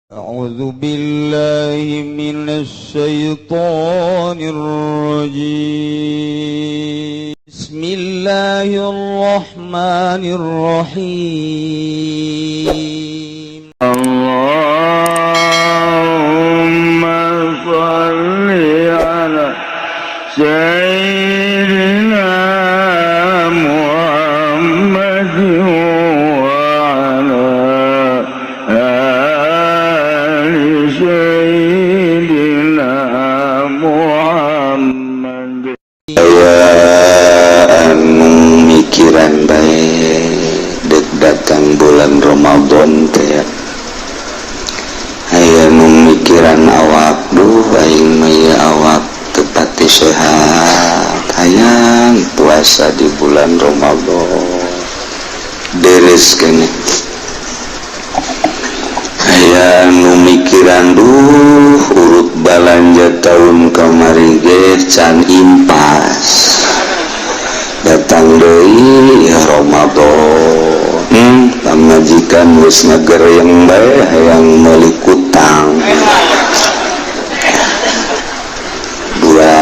أعوذ بالله من الشيطان الرجيم. بسم الله الرحمن الرحيم. اللهم صل على سيدنا محمد وعلى آل سيدنا محمد. Aya anu mikiran bae dek datang bulan Ramadan teh. Aya nu mikiran awak, duh, aing mah ieu awak teu pati sehat, hayang puasa di bulan Ramadan deres keneh. Aya nu mikiran, duh, urut balanja tahun kamari ge can impas, datang deui ya Ramadan, pamajikan geus ngagereng bae hayang meuli kutang dua.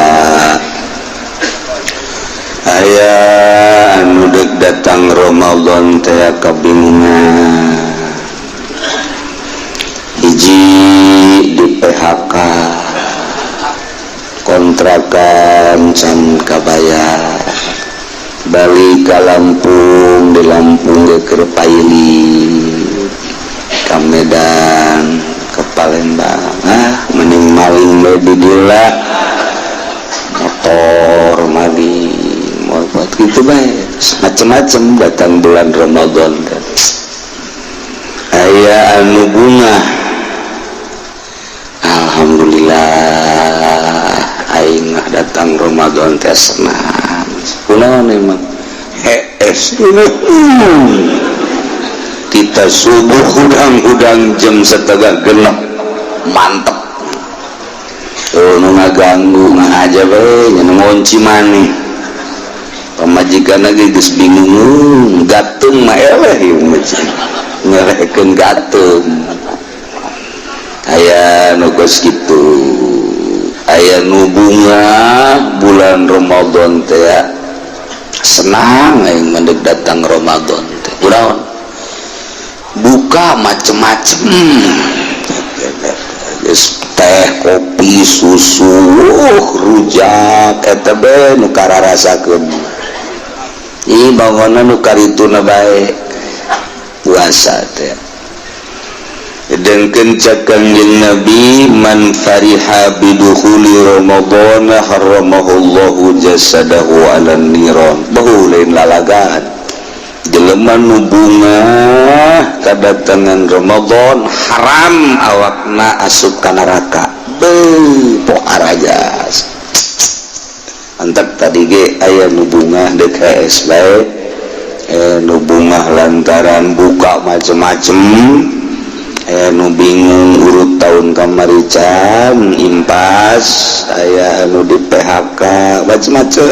Aya anu dek datang Ramadan teh kabingungan, hiji di PHK, kontrakan can kabayar, balik ka Lampung, di Lampung ge keur pailit, ka Medan, ke Palembang, ah, mending maling we di dieu lah, motor maling mau buat gitu bae, macem-macem datang bulan Ramadan teh. Aya anu bunga, alhamdulillah, aing mah datang Ramadan teh senang. Kunaon emang? Hees, kita subuh hudang-hudang jam 5.30, mantep tuh. Nu ngaganggu ngahaja bae nya, nu ngunci maneh, pamajikan lagi geus bingung, gatung mah eleh ieu masjid ngelehkeun gatung. Aya nu geus kitu, aya nu bunga bulan Ramadan teh senang, aing mah dek datang Ramadan teh. Kunaon? Buka macem-macem. Geus teh, kopi, susu, rujak eta be nu kararasakeun. Ih, bangunna nu karituna bae puasa teh. Dengkeun cek Kangjeng Nabi, man fariha bidukhuli Ramadan harramahullahu jasadahu 'alan niran. Beuh, lain lalagan. Jelema nu bunga kadatangan Ramadan, haram awakna asup ka neraka. Beuh, poarajas. Antak tadi ge aya nu bungah dek hees bae, nu bungah lantaran buka macem-macem, aya nu bingung urut tahun kamari can impas, aya anu di PHK, macem-macem.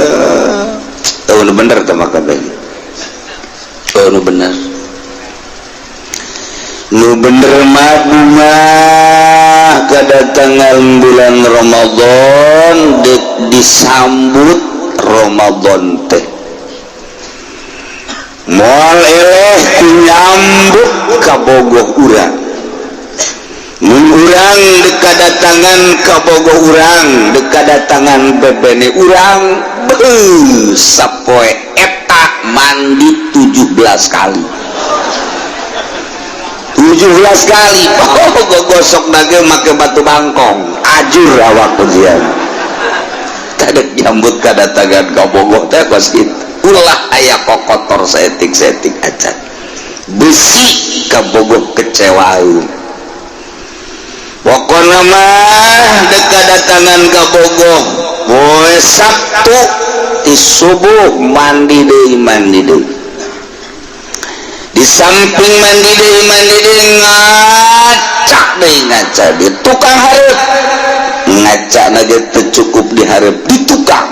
Oh, nu bener teh maka kabeh. Oh, nu bener, nu bener mah bunga kedatangan bulan Ramadan, dek disambut Ramadan teh moal eleh ku nyambut kabogoh urang. Mun urang dek kadatangan kabogoh urang, dek kadatangan bebene urang, beuh, sapoe eta mandi 17 kali, 17 kali. Oh, gosok nage make batu bangkong, ajur awak ujian. Kadek nyambut kadatangan kabogoh teh kos kitu, ulah aya kokotor saeutik-saeutik acan, besi kabogoh kecewa. Pokokna mah dek kadatangan kabogoh poe Sabtu di subuh mandi deui, mandi deui. Di samping mandi deui, mandi deui, ngacak deui, ngaca di tukang hareup. Ngaca ge teu cukup di hareup, di tukang,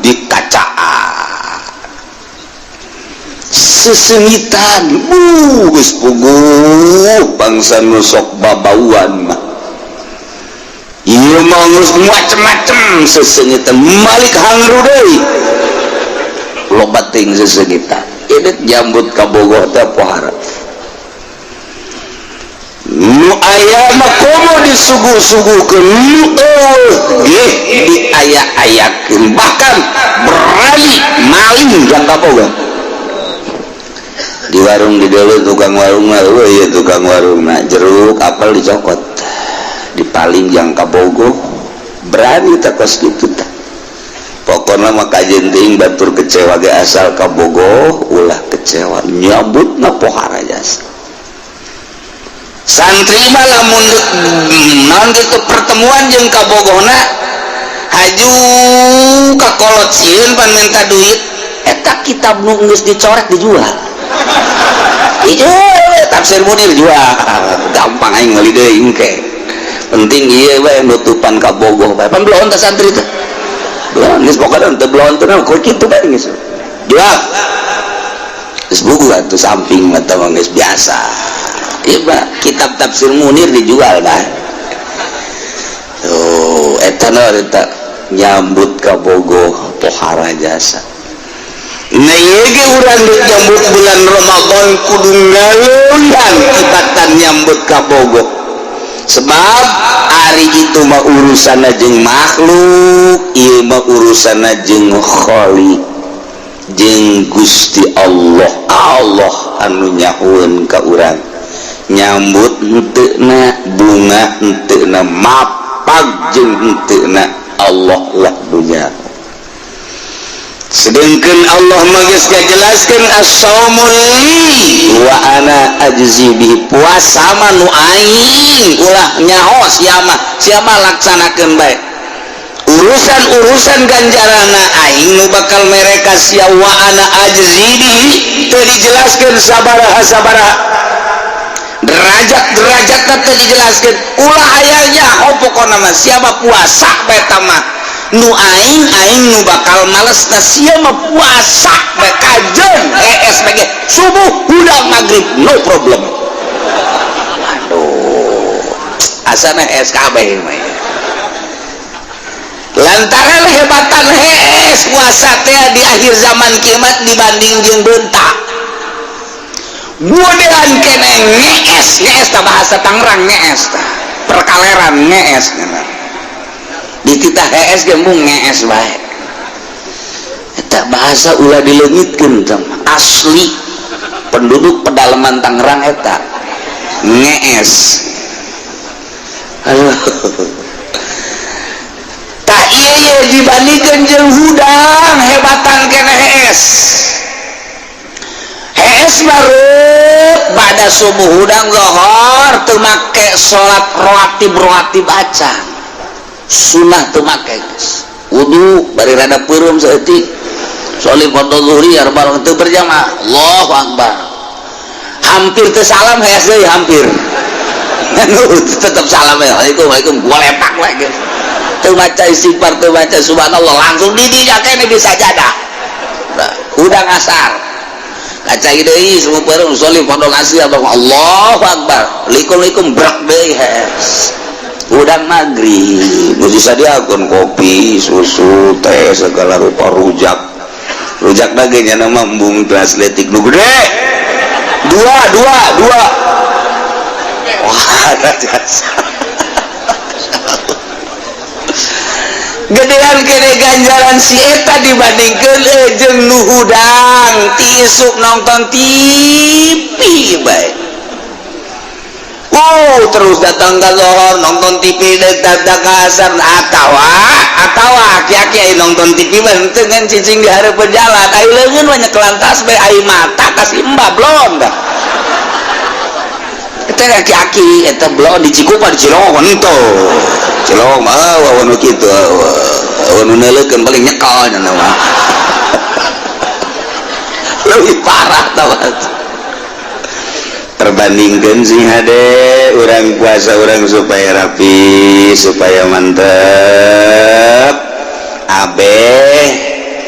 di kacaan. Sesengitan geus puguh bangsa nu sok babauan mah. Ieu mah geus macem-macem sesengitan malik hangru deui. Loba teuing sesengitan. Ieu jambut kabogoh teh pohara. Nu aya mah komo disuguh-suguhkeun, nu eueuh geh diaya-ayakeun, bahkan berani maling jang kabogoh. Di warung di dulu tukang warung mah eueuh ieu tukang warung nah jeruk apel dicokot dipaling jang kabogoh berani teh kos kitu teh. Pokona mah kajeun teuing batur kecewa ge asal kabogoh ulah kecewa nyambutna pohara jasa. Santri mah lamun naon kitu pertemuan jeung kabogohna haju ka kolot sieun pan minta duit eta kitab nu geus dicoret dijual. Dijual tafsir Munir jual gampang aing meuli deui engke. Penting ieu bae nutupan kabogoh bae pan belon teh santri teh. Belon geus pokona teu belon teh naon kitu bae geus. Jual. Geus buku atuh samping mah teh geus biasa. Ieu mah kitab tafsir Munir dijual bae. Tuh eta naon eta nyambut kabogoh pohara jasa. Nah ieu ge urang nyambut bulan Ramadan kudu ngaleuyan tibatan nyambut kabogoh. Sebab ari itu mah urusanna jeung makhluk, ieu mah urusanna jeung Khalik, jeung Gusti Allah. Allah anu nyahueun ka urang. Nyambut henteuna bunga henteuna mapag jeung henteuna Allah lah dunya. Sedangkan Allah mah geus ngajelaskeun as-saumu li wa ana ajzi bihi, puasa mah nu aing ulah nyaho sia mah, sia mah laksanakeun bae. Urusan-urusan ganjarana aing nu bakal mere ka sia wa ana ajzi bihi teu dijelaskeun sabaraha-sabaraha. Derajat-derajatna teu dijelaskeun. Ulah aya nyaho pokona mah sia mah puasa bae ta mah. Nu aing aing nu bakal males na sia mah puasa bae kajeun ESPG subuh hudang maghrib no problem. Aduh asana SKB mah. Lantaran hebatan hees puasa teh di akhir zaman kiamat dibanding jeung beunta. Godean keneh ngees, ngees tah bahasa Tangerang ngees tah. Perkaleran ngees cenah. Dititah hees ge mung ngees bae. Eta bahasa ulah dileungitkeun teh asli penduduk pedalaman Tangerang eta ngees. Aduh. Tah ieu dibandingkeun jeung hudang hebatan keneh hees. Hees barut pada subuh hudang lohor teu make salat rawatib acan. Sunah teu make geus. Wudu bari rada peureum saeutik. Sholli fardhu zuhri arba teu berjamaah. Allahu akbar. Hampir teu salam hees deui hampir. Tetep salam ya. Waalaikumsalam gua lepak we geus. Teu maca istighfar, teu maca subhanallah, langsung di dinya keneh di sajadah. Hudang asar. Kaca deui semua peureum sholli fardhu asri Allahu akbar. Likum-likum brak deui hees. Hudang maghrib mesti sadiakeun kopi, susu, teh segala rupa rujak. Rujak daging nya mah embung transletik nu gede. Dua. Wah, jasa. Gedean kene ganjaran si eta dibandingkeun jeung nu hudang ti isuk nonton TV bae. Oh, terus datang ke lohor nonton TV datang ke asar atawa aki-aki nonton TV mah henteu ngan cicing di hareupeun jalan ai leungeun mah nyekelan tas bae ai mata kasih embab belon dah. Eta aki-aki eta belon di Cikupa di Cilong henteu. Cilong mah eueuh nu kitu eueuh nu neuleukeun paling nyekel nya mah. Leuwih parah tah. Perbandingkan sing hade urang puasa urang supaya rapi supaya mantep abeh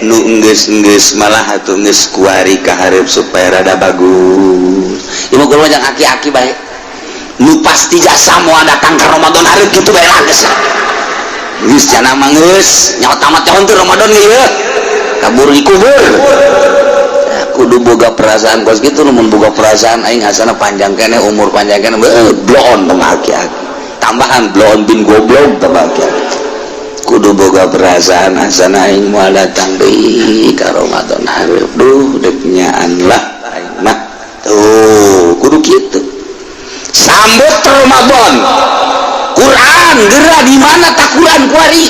Nu geus-geus malah atuh geus kuari ka hareup supaya rada bagus. Ieu mah kudu jang aki-aki bae. Nu pasti jasa moal datang ka Ramadan hareup kitu bae lah geus. Geus cenah mah geus nyawa tamat tahun teu Ramadan ieu. Kabur dikubur. Kudu boga perasaan kos kitu, mun boga perasaan aing asana panjang keneh umur, panjang keneh, bloon tong aki-aki. Tambahan bloon bin goblok tambah aki-aki. Kudu boga perasaan asana aing moal datang deui ka Ramadan hareup, duh dek nyaan lah aing mah. Tuh kudu kitu sambut Ramadan. Quran geura di mana tak Quran kuari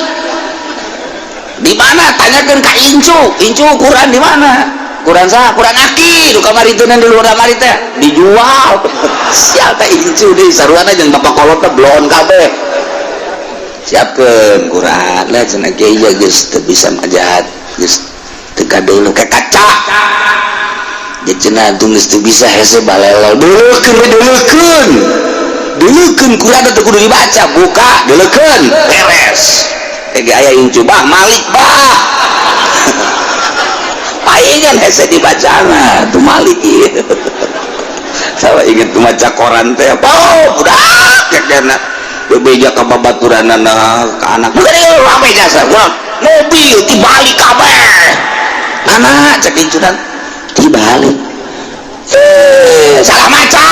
di mana, tanyakeun ka incu incu, Quran di mana? Quran sah? Quran aki nu kamari teh, di luar kamari teh dijual. Sial teh incu deui saruana jeung bapak kolot teh bloon kabeh. Siapkeun Quran lah cenah kieu ya, geus teu bisa majahat, geus teu kadeuleu ka kaca. Dia cenah tuh geus teu bisa hese balelo. Deuleukeun we, deuleukeun, deuleukeun Quran teh kudu dibaca, buka, deuleukeun, beres. Kayak aya incu, bah Malik bah palingan hese dibacana tuh Malik ieu. Salah inget maca koran teh apa, oh budak kena bebeja ka babaturanana ka anak bukan rame jasa gua mobil dibalik kabeh mana cek incunan dibalik, eh salah maca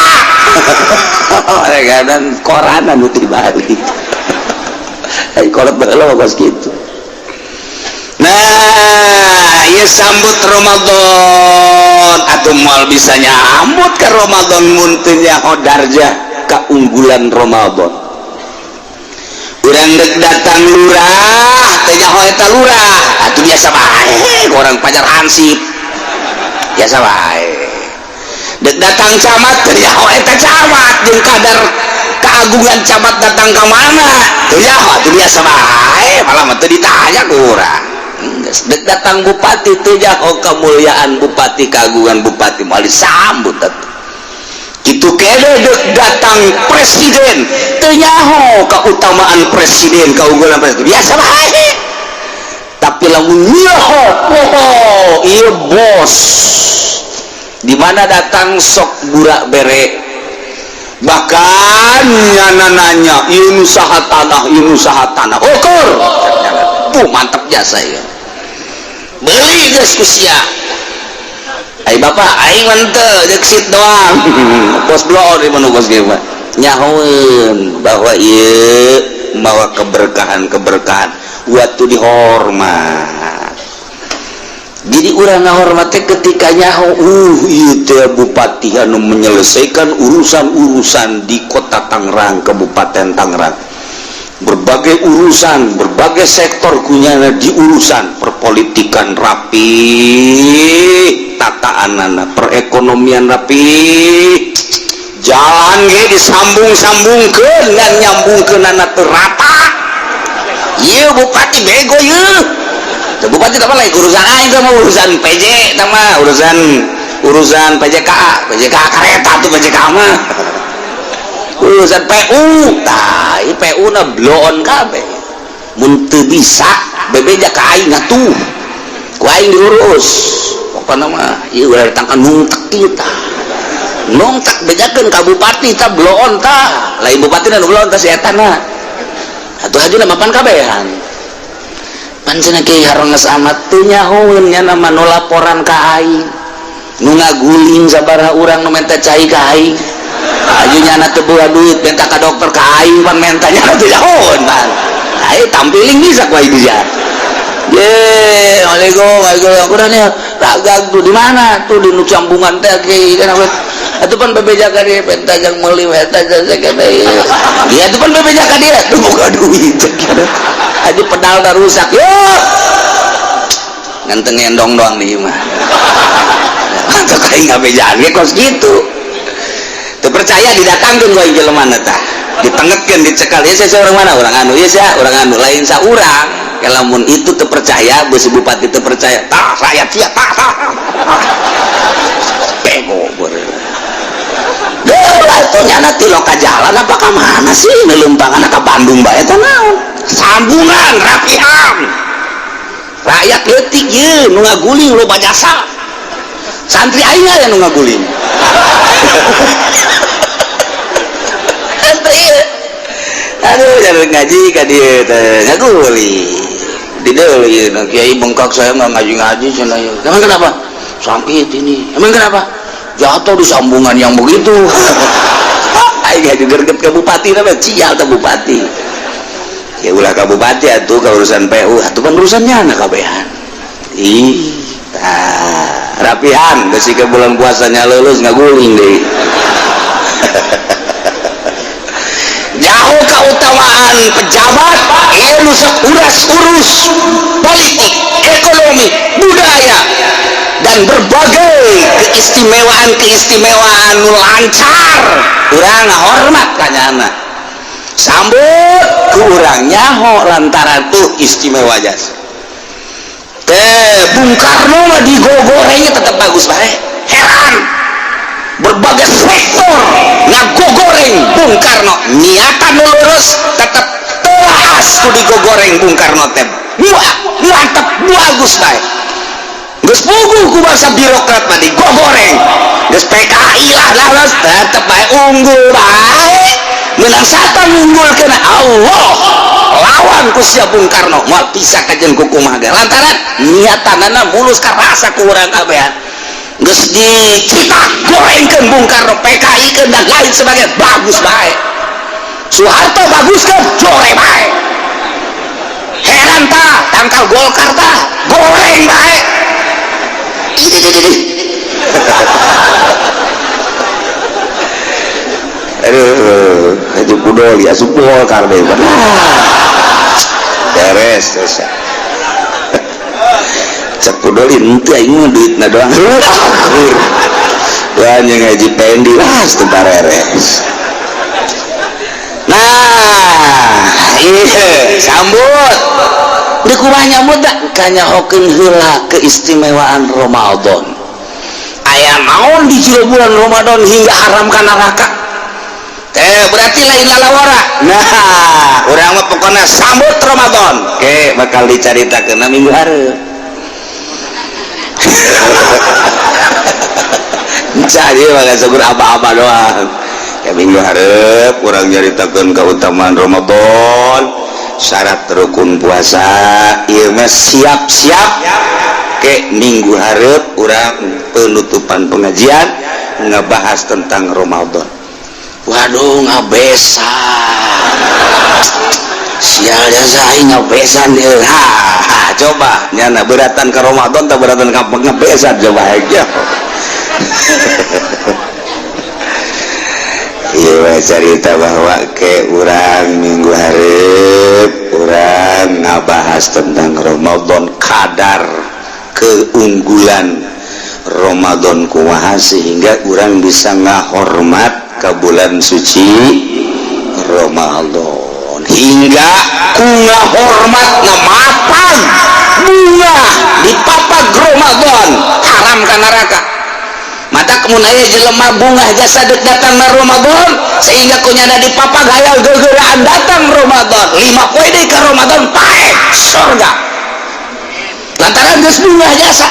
kadang koran anu dibalik. Ai kolot baheula kos kitu. Nah, ieu sambut Ramadan atuh moal bisa nyambut ke Ramadan mun teu nyaho darjah keunggulan Ramadan. Urang dek datang lurah teu nyaho eta lurah atuh biasa bae, orang pajar hansip biasa bae. Dek datang camat teu nyaho eta camat jeung kadar keagungan camat datang ka mana teu nyaho atuh biasa bae, malah mah teu ditanya ku urang. Dek datang bupati teu nyaho kemuliaan bupati, keagungan bupati, moal disambut atuh. Kitu kene dek datang presiden teu nyaho keutamaan presiden, keunggulan presiden, biasa bae. Tapi lamun nyaho, oh ieu bos di mana datang sok burak bere, bahkan nyana nanya ieu nu saha tanah, ieu nu saha tanah, ukur tuh mantap jasa ieu, beli geus ku sia. Ai bapak aing mah teu jeung sit doang bos bloon di mana bos ge mah nyahoeun bahwa ieu mawa keberkahan-keberkahan waktu dihormat. Jadi urang ngahormat teh ketika nyaho, ieu teh bupati anu menyelesaikan urusan-urusan di kota Tangerang, Kabupaten Tangerang, berbagai urusan, berbagai sektor kunyana diurusan, perpolitikan rapi, tataanana, perekonomian rapi, jalan ge disambung-sambungkeun dan nyambungkeunana teu rata. Ieu bupati bego ieu. Teu bupati teh lain urusan aing teh mah, urusan PJ teh mah, urusan urusan PJKA, PJKA kareta tuh PJKA mah. Urusan PU, tah ieu PU na bloon kabeh. Mun teu bisa bebeja ka aing atuh. Ku aing diurus. Pokona mah ieu ulah datangkan nungtek ieu tah. Nungtek bejakeun ka bupati tah bloon tah. Lain bupati nu bloon tah si eta na. Atuh hajuna mapan kabehan. Pan cenah Kiai Harones amat teu nyahoeun nya nama nu laporan ka aing. Nu ngaguling sabaraha urang nu menta cai ka aing. Aju nyana teu boga duit minta ka dokter ka aing pan menta nyana teu nyahoeun pan. Ai tampiling bisa ku aing bisa. Ye, Waalaikum, waalaikum. Kurang ya, dagang tuh di mana? Tuh di nu cambungan teh kieu kan apa? Atuh pan bebeja ka dia, penta jang meuli eta jang sakene. Dia tuh pan bebeja ka dia, tuh boga duit. Aja pedal dah rusak. Yo. Nganteng ngendong doang di imah. Mantap aing ngabejaan ge kos kitu. Teu percaya didatangkeun ku aing jelema tah. Ditengetkeun, dicekal. Ya saya orang mana? Orang anu, ya saya orang anu, lain saurang. Lamun itu terpercaya, besi bupati terpercaya, tah rakyat sia tah tah. Bego beureum. Geus atuh nyana ti loka jalan apa ka mana sih ngelempangan ka Bandung bae teh naon? Sambungan rapihan. Rakyat leutik ye nu ngaguling loba jasa. Santri aing aya nu ngaguling. Aduh, jangan ngaji ka dieu teh ngaguling. Di deui ieu kiai bengkak saya enggak ngaji-ngaji cenah ieu. Emang kenapa? Sakit ini. Emang kenapa? Jatuh di sambungan yang begitu. Aing ngaji gerget ke bupati nama cial teh bupati. Ya ulah ka bupati atuh ka urusan PU atuh kan urusannya anak kabehan. Ih, tah rapihan geus ke bulan puasanya lulus ngaguling deui. Jauh keutamaan pejabat ieu nu sok uras-urus politik, ekonomi, budaya dan berbagai keistimewaan-keistimewaan nu lancar. Urang ngahormat ka nyana. Sambut ku urang nyaho lantaran tuh istimewa jasa. Teh Bung Karno mah digogorengnya tetap bagus bae. Heran. Berbagai sektor ngagogoreng Bung Karno, niatan nu lurus tetep telas ku digogoreng Bung Karno teh. Wah, mantep bagus bae. Geus puguh ku bangsa birokrat mah digogoreng. Geus PKI lah lah tetep bae unggul bae. Menang satan unggul kena Allah. Lawan ku sia Bung Karno moal bisa kajeun ku kumaha ge. Lantaran niatanana mulus karasa ku urang kabehan. Geus dicita gorengkeun Bung Karno, PKI keun dan lain sebagainya bagus bae. Soeharto baguskeun jore bae. Heran tah tangkal Golkar tah goreng bae. Aduh, haji pudol ya asup Golkar deh. Beres terus. Cek pudol henteu aing mah duitna doang. Wah nya ngaji pendi lah teu bareres. Nah, ieu sambut. Di kumaha nyambut da kanyahokeun heula keistimewaan Ramadan. Aya naon di jero bulan Ramadan hingga haram ka neraka? Berarti lain lalawara. Nah, urang mah pokona sambut Ramadan. Oke, bakal dicaritakeun minggu hareup. Jadi bakal syukur aba-aba doang. Ya minggu hareup urang nyaritakeun keutamaan Ramadan, syarat rukun puasa, ieu mah siap-siap. Ke minggu hareup urang penutupan pengajian ngebahas tentang Ramadan. Waduh ngabesan. Sial jasa aing ngabesan deui. Ha, ha, coba nyana beratan ke Ramadan tah beratan ka ngabesan coba aja. Ieu carita bahwa ke urang minggu hareup urang ngabahas tentang Ramadan, kadar keunggulan Ramadan kumaha sehingga urang bisa ngahormat ke bulan suci Ramadan hingga ku ngahormat ngamapag bunga di papag Ramadan haram ka neraka. Mata kemun aya jelema bunga jasa deuk datang na Ramadan sehingga kunyana di papag hayal gegeraan datang Ramadan 5 poe deui ka Ramadan paeh surga lantaran geus bunga jasa.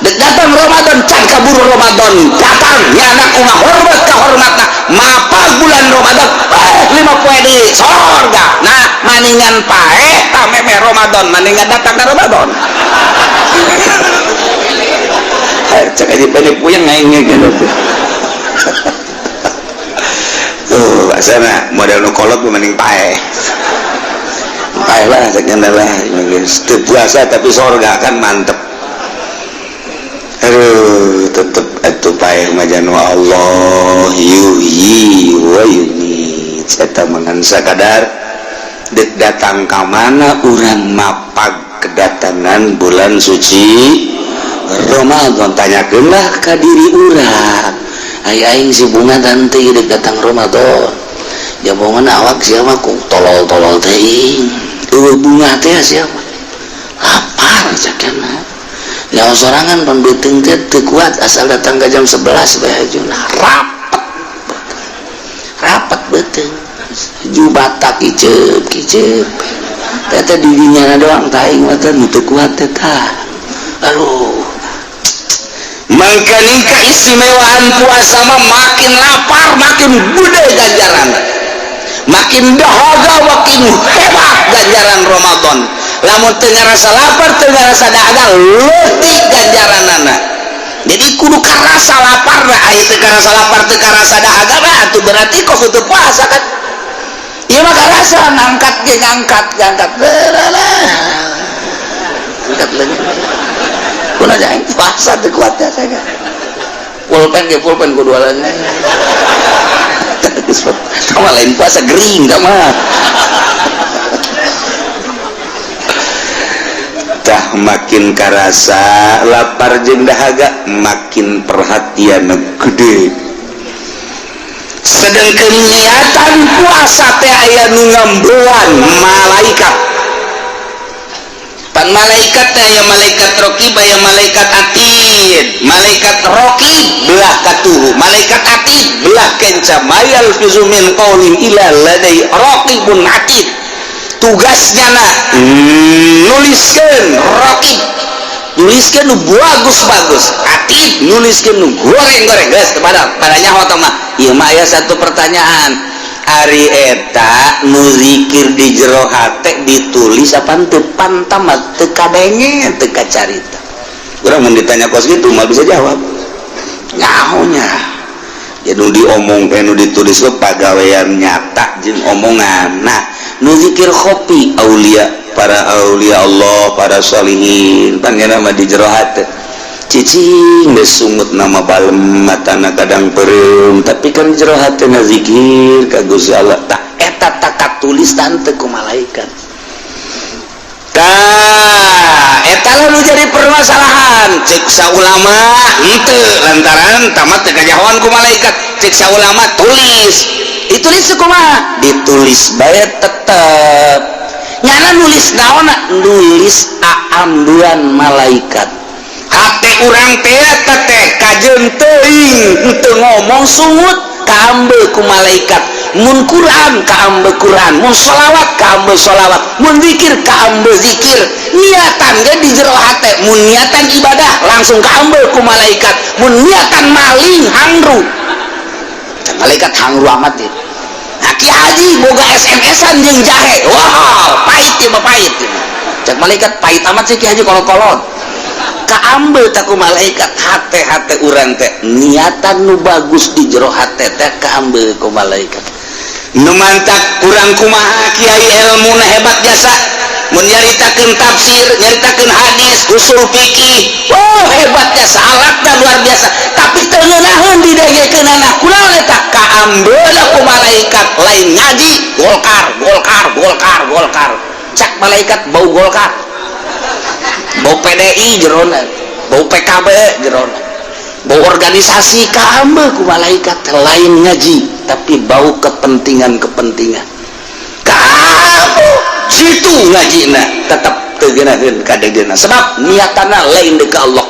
Datang Ramadan can kaburu Ramadan datang nyana ku ngahormat ka hormatna mapag bulan Ramadan paeh 5 poe deui surga. Nah maningan paeh tah memeh Ramadan maningan datang ka Ramadan. Cek aja pendek puyeng aing gitu. Tuh asana model nu kolot mending paeh. Paeh lah cek lah geus teu puasa tapi surga kan mantep. Aduh tetep atuh paeh mah janu Allah yuhyi wa yumiit. Eta mangan sakadar deuk datang ka mana urang mapag kedatangan bulan suci Ramadan. Tanyakeunlah ka diri urang, ai aing si bunga tante deuk datang Ramadan jabongan awak sia mah ku tolol-tolol teuing eueuh bunga teh sia mah lapar cakana nyawa sorangan pan beuteung teh teu kuat asal datang ka jam 11 bae hajuna rapet rapat beuteung ju batak kiceup kiceup. Teh dirinya doang taing mah teh teu kuat teh tah. Aduh. Mangkaning keistimewaan puasa mah makin lapar makin gede ganjaran. Makin dahaga makin hebat ganjaran Ramadan. Lamun teu ngarasa lapar teu ngarasa dahaga leutik ganjaranana. Jadi kudu karasa lapar lah, aya teu karasa lapar teu karasa dahaga mah atuh berarti kok teu puasa kan. Ieu mah karasa ngangkat ge ngangkat ngangkat. Angkat leungeun. Kunaon aing puasa teu kuat teh saya. Pulpen ge pulpen kudu leungeun. Sama lain puasa gering tah mah. Tah makin karasa lapar jeung dahaga makin perhatian gede. Sedangkan niatan puasa teh aya nu ngambean malaikat. Pan malaikat teh aya malaikat raqib aya malaikat atid. Malaikat raqib belah katuhu, malaikat atid belah kenca. Mayal fizu min qaulin ila ladai raqibun atid. Tugasnya na nuliskeun raqib, nuliskeun nu bagus-bagus, atid nuliskeun nu goreng-goreng. Geus kepada padanya nyaho mah. Ieu mah aya satu pertanyaan. Ari eta nu zikir di jero hate ditulis apa teu pantamat teu kadenge teu kacarita. Urang mun ditanya kos kitu mah bisa jawab. Nyahonya. Ya nu diomong nu ditulis ge pagawean nyata jeung omongan. Nah, nu zikir khofi aulia, para aulia Allah, para sholihin, panggena mah di jero hate. Cicing geus sungut nama balem matana kadang peureum, tapi kan jero hate na zikir ka Gusti Allah. Tah eta tak katulis tante ku malaikat. Tah eta lah nu jadi permasalahan. Cek saulama henteu lantaran tamat teu kajahoan ku malaikat. Cek saulama tulis. Ditulis kumaha? Ditulis bae tetep. Nyana nulis naonna? Nulis aambuan malaikat. Hate urang teh teh kajeun teuing henteu ngomong sungut kaambe ku malaikat. Mun Quran kaambe Quran, mun sholawat kaambe sholawat, mun zikir kaambe zikir. Niatan ge di jero hate, mun niatan ibadah langsung kaambe ku malaikat, mun niatan maling hangru. Malaikat hangru amat ya. Nah, Ki Haji boga SMS-an jeung jahe. Wah, pahit ya mah pahit. Cek malaikat pahit amat sih Ki Haji kolot-kolot. Kaambe tak ku malaikat hate-hate urang teh niatan nu bagus di jero hate teh kaambe ku malaikat. Nu mantak kurang kumaha kiai ilmuna hebat jasa mun nyaritakeun tafsir, nyaritakeun hadis, usul fikih. Wah, hebat jasa, alatna luar biasa. Tapi teu ngeunaheun didengekeunana. Kunaon eta kaambe ku malaikat lain ngaji Golkar, Golkar, Golkar, Golkar. Cak malaikat bau Golkar. Bau PDI jerona, bau PKB jerona, bau organisasi kaambe ku malaikat lain ngaji tapi bau kepentingan-kepentingan. Kaambe situ ngajina tetap teu geunaheun kadegeuna sebab niatana lain deuk ka Allah.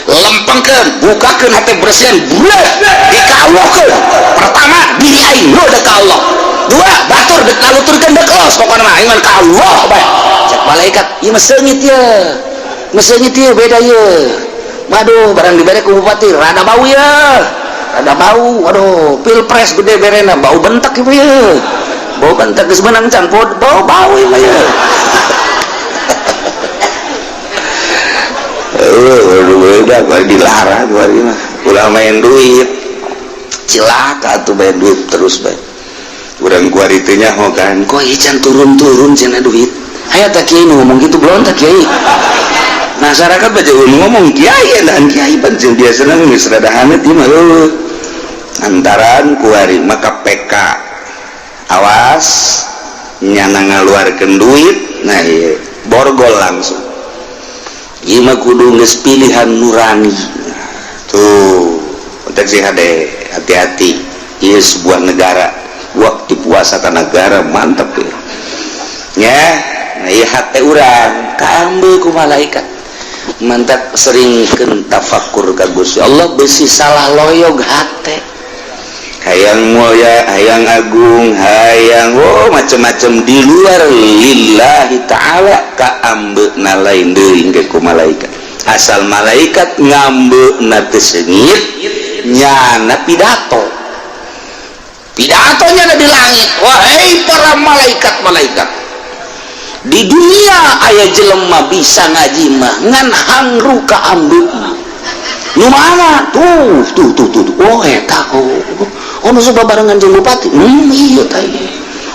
Lempengkeun, bukakeun hate bersihan, bulet dikawuhkeun. Pertama diri aing nu deuk ka Allah. Dua, batur deuk ngaluturkeun deuk los pokona mah aing mah ka Allah bae. Cek malaikat, ieu mah seungit ye. Meseungit ieu beda ye. Waduh, barang dibere ku bupati rada bau ye. Rada bau, waduh, pilpres gede berena bau bentek ieu ye. Bau bentek geus meunang can bau bau ieu mah ye. Waduh, beda dilarang kuari mah. Ulah main duit. Cilaka atuh main duit terus bae. Urang kuari teh nyaho kan, kok ieu can turun-turun cenah duit. Aya tah kiai nu ngomong kitu belum tah kiai. Masyarakat baca ngomong kiai dan kiai pancen biasana geus rada hanet ieu mah leuweuh. Antaran kuari mah KPK awas nyana ngaluarkeun duit, nah ieu borgol langsung. Ieu mah kudu geus pilihan nurani. Tuh, otak sih hade, hati-hati. Ieu sebuah negara, waktu puasa ka negara mantep ya. Ya, nah ieu hate urang kaambe ku malaikat. Mantap sering keun tafakur ka Gusti Allah besi salah loyog hate. Hayang mulia, hayang agung, hayang oh macem-macem di luar lillahi ta'ala kaambeuna lain deui ge ku malaikat. Asal malaikat ngambeuna teu seungit nyana pidato. Pidatonya ada di langit. Wahai para malaikat-malaikat, di dunia aya jelema bisa ngaji mah ngan hangru kaambeuna. Nu mana? Tuh tuh tuh tuh. Oh eta oh. Oh nu sok babarengan jeung bupati. Iya tah.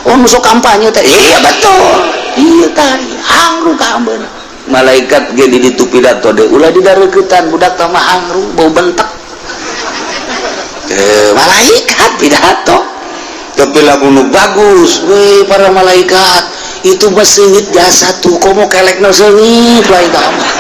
Oh nu sok kampanye teh. Iya betul. Iya tah. Hangru kaambeuna. Malaikat ge di ditu pidato deui ulah didareuketan budak tah mah hangru bau bentek. Malaikat pidato. Tapi lamun nu bagus, weh para malaikat itu mah seungit jasa tuh komo kelekna seungit lain tah mah.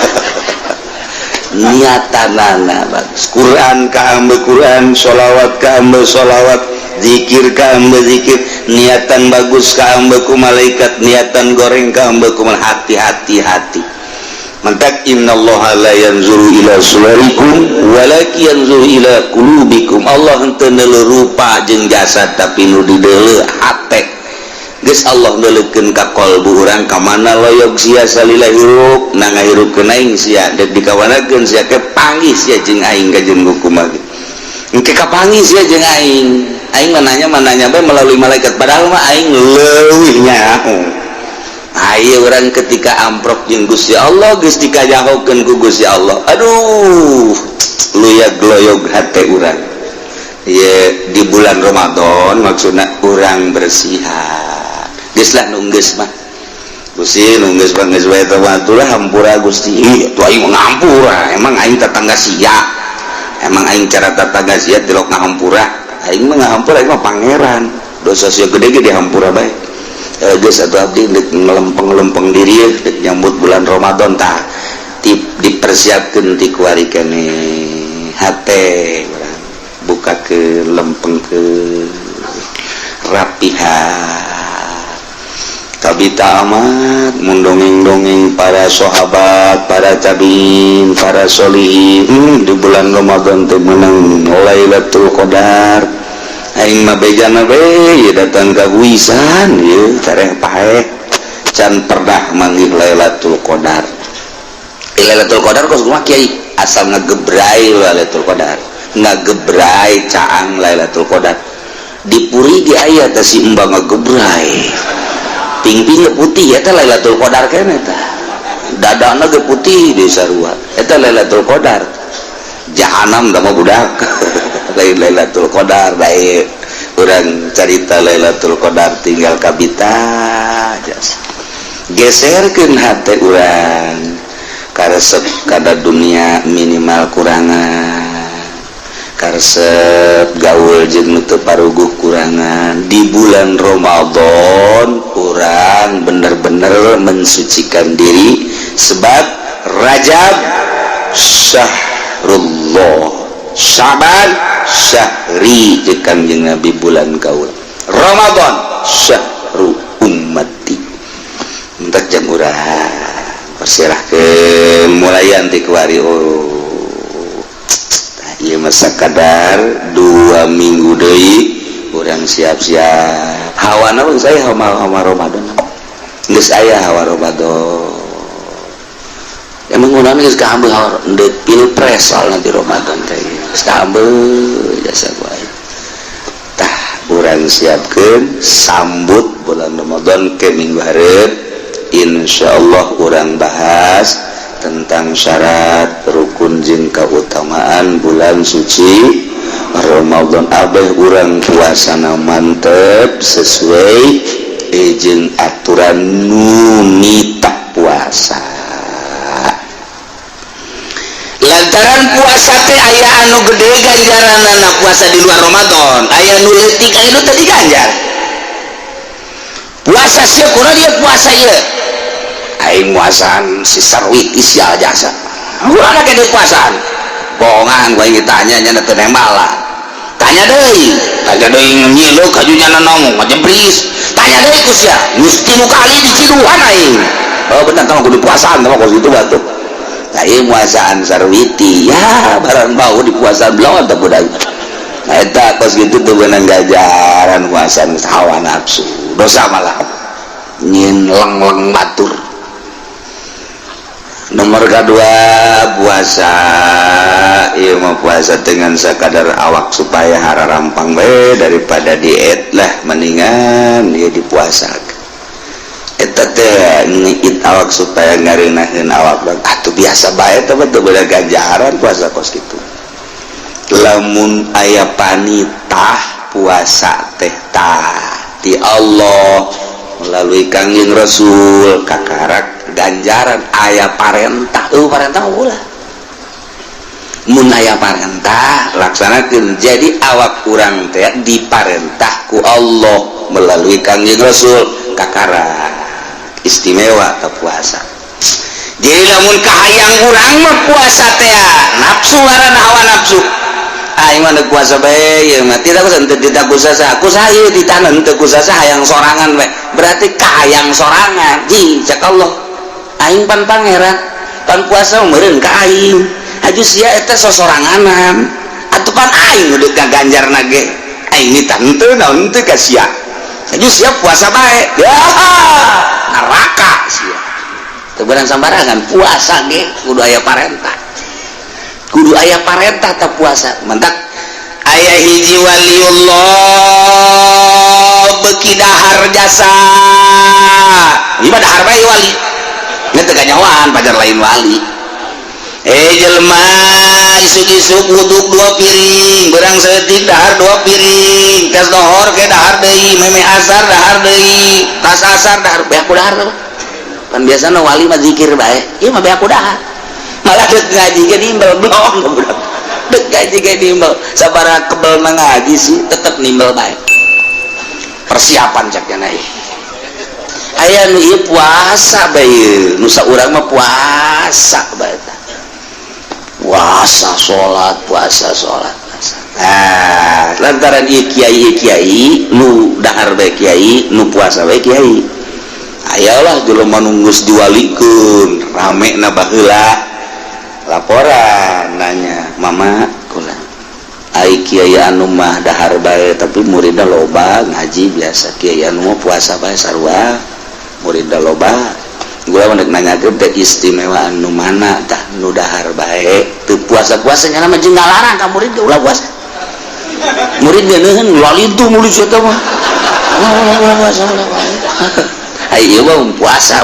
Niatanana bagus. Quran kaambe Quran, sholawat kaambe sholawat, zikir kaambe zikir, niatan bagus kaambe ku malaikat, niatan goreng kaambe ku hati-hati hati. Mantak innallaha la yanzuru ila suwarikum walakin yanzuru ila qulubikum. Allah henteu neuleuh rupa jeung jasad tapi nu dideuleuh hate. Geus Allah neuleukeun ka qalbu urang ka mana loyog sia salila hirup, na ngahirupkeun aing sia, deuk dikawanakeun sia ke panggih sia jeung aing ka jeung kumaha. Engke kapanggih sia jeung aing. Aing mah nanya bae melalui malaikat padahal mah aing leuwih nyaho. Ayo urang ketika amprok jeung Gusti Allah geus dikajahokeun ku Gusti Allah. Aduh, luyag loyog hate urang. Ye di bulan Ramadan maksudna urang bersihan. Geus lah nu geus mah. Gusti nu geus mah geus wae teh atulah hampura Gusti. Ih, atuh aing mah ngahampura. Emang aing tetangga sia. Emang aing cara tetangga sia tilok ngahampura. Aing mah ngahampura aing mah pangeran. Dosa sia gede ge dihampura bae. Geus atuh abdi deuk ngelempeng-lempeng diri deuk nyambut bulan Ramadan tah dipersiapkeun ti kuari keneh hate urang buka ke lempeng ke rapihan. Kabita amat mundongeng-dongeng para sahabat, para tabiin, para solihin di bulan Ramadan teh menang Lailatul Qadar. Aing mah bejana we ieu datang ka Guisan ieu careh paeh can pernah manggih Lailatul Qadar. Lailatul Qadar kos kumaha kiai asal ngagebrai Lailatul Qadar, ngagebrai caang Lailatul Qadar. Dipuri ge aya teh si embang ngagebrai. Ping-ping putih eta Lailatul Qadar keneh tah. Dadana ge putih di sarua. Eta Lailatul Qadar. Jahanam da mah budak. Lain Lailatul Qadar bae. Urang carita Lailatul Qadar tinggal kabita jasa. Geserkeun hate urang karesep kada dunia minimal kurangan. Karesep gaul jeung nu teu paruguh kurangan. Di bulan Ramadan urang bener-bener mensucikan diri sebab Rajab syahrullah, Syaban syahri jeung Kangjeng Nabi bulan kaula, Ramadan syahru ummati. Entak jang urang persilahkeun mulayan ti kuari. Oh ieu mah sakadar 2 minggu deui urang siap-siap. Hawana pun saya hawa Ramadan. Geus aya hawa Ramadan. Emang ngeunaheun geus kaambeul hawa deuk pilpres soalna di Ramadan teh. Geus kaambeul jasa ku aing. Tah urang siapkeun sambut bulan Ramadan ke minggu hareup. Insyaallah urang bahas tentang syarat rukun jeung kautamaan bulan suci Ramadan. Abeh urang puasana mantep sesuai jeung aturan nu nitah puasa. Lantaran puasa teh aya anu gede ganjaranana puasa di luar Ramadan, aya nu leutik aya nu teu diganjar. Puasa sia kurang dia puasa ieu. Aing puasaan si Sarwiti sia jasa. Urang ge puasaan. Bohongan gua ingin tanya nya teu nembal lah. Tanya deui nyilu kajunya nongong ngajebris. Tanya deui ku sia, geus 3 kali diciduhan aing. Oh bener tah kudu puasaan tah kos kitu batu. Tah ieu puasaan Sarwiti ya barang bau di puasaan belum teh budak. Nah eta kos kitu teu beunang gajaran puasa hawa nafsu dosa malah nyin leng-leng batur. Nomor kedua puasa ieu mah puasa dengan sakadar awak supaya hararampang bae daripada diet lah mendingan ieu dipuasakeun. Eta teh ngiit awak supaya ngareunaheun awak atuh biasa bae teh teu beunang ganjaran puasa kos kitu. Lamun aya panitah puasa teh tah ti Allah melalui Kangjeng Rasul kakarak ganjaran aya parentah parentah ulah mun aya parentah laksanakeun. Jadi awak urang teh diparentah ku Allah melalui Kangjeng Rasul kakarak istimewa ka puasa. Jadi lamun kahayang urang mah puasa teh nafsu ngaranna hawa nafsu. Aing mah puasa bae ieu mah tidak teu tidak kusasa aku saha ditahan teu kusasa hayang sorangan bae berarti kahayang sorangan ji cek Allah aing pan pangeran pan puasa meureun ka aing aju sia eta sosoranganan atuh pan aing udah kaganjarna ge aing nita henteu naon teu ka sia aju sia puasa bae ya neraka sia teu beunang sambarangan puasa ge kudu aya parentah kudu aya parentah tak puasa mentak aya hiji waliullah beki dahar jasa ieu mah dahar bae wali nya teu kanyawaan pajar lain wali jelema isuk-isuk wuduk 2 piring berang saeutik dahar 2 piring tes dohor ke dahar deui meme asar dahar deui tas asar dahar beak ku dahar pan biasana wali mah zikir bae ieu mah beak ku dahar malah dek ngaji ge nimbel blong budak dek ngaji ge nimbel sabaraha kebel na ngaji sih tetep nimbel bae persiapan cak nya ieu aya nu ieu puasa bae nu saurang mah puasa bae puasa salat puasa salat. Nah lantaran ieu kiai nu dahar bae kiai nu puasa bae kiai ayalah jelema nu geus diwalikeun rame na baheula laporan nanya mama kula ai kiai anu mah dahar bae tapi muridna loba ngaji biasa kiai anu mah puasa bae sarua muridna loba gua mah nanyakeun teh istimewa anu mana tah nu dahar bae teu puasa-puasa nya mah jeung ngalarang ka murid ge ulah puasa murid ge neuheun lalitu murid eta mah ulah puasa ulah ai ieu mah puasa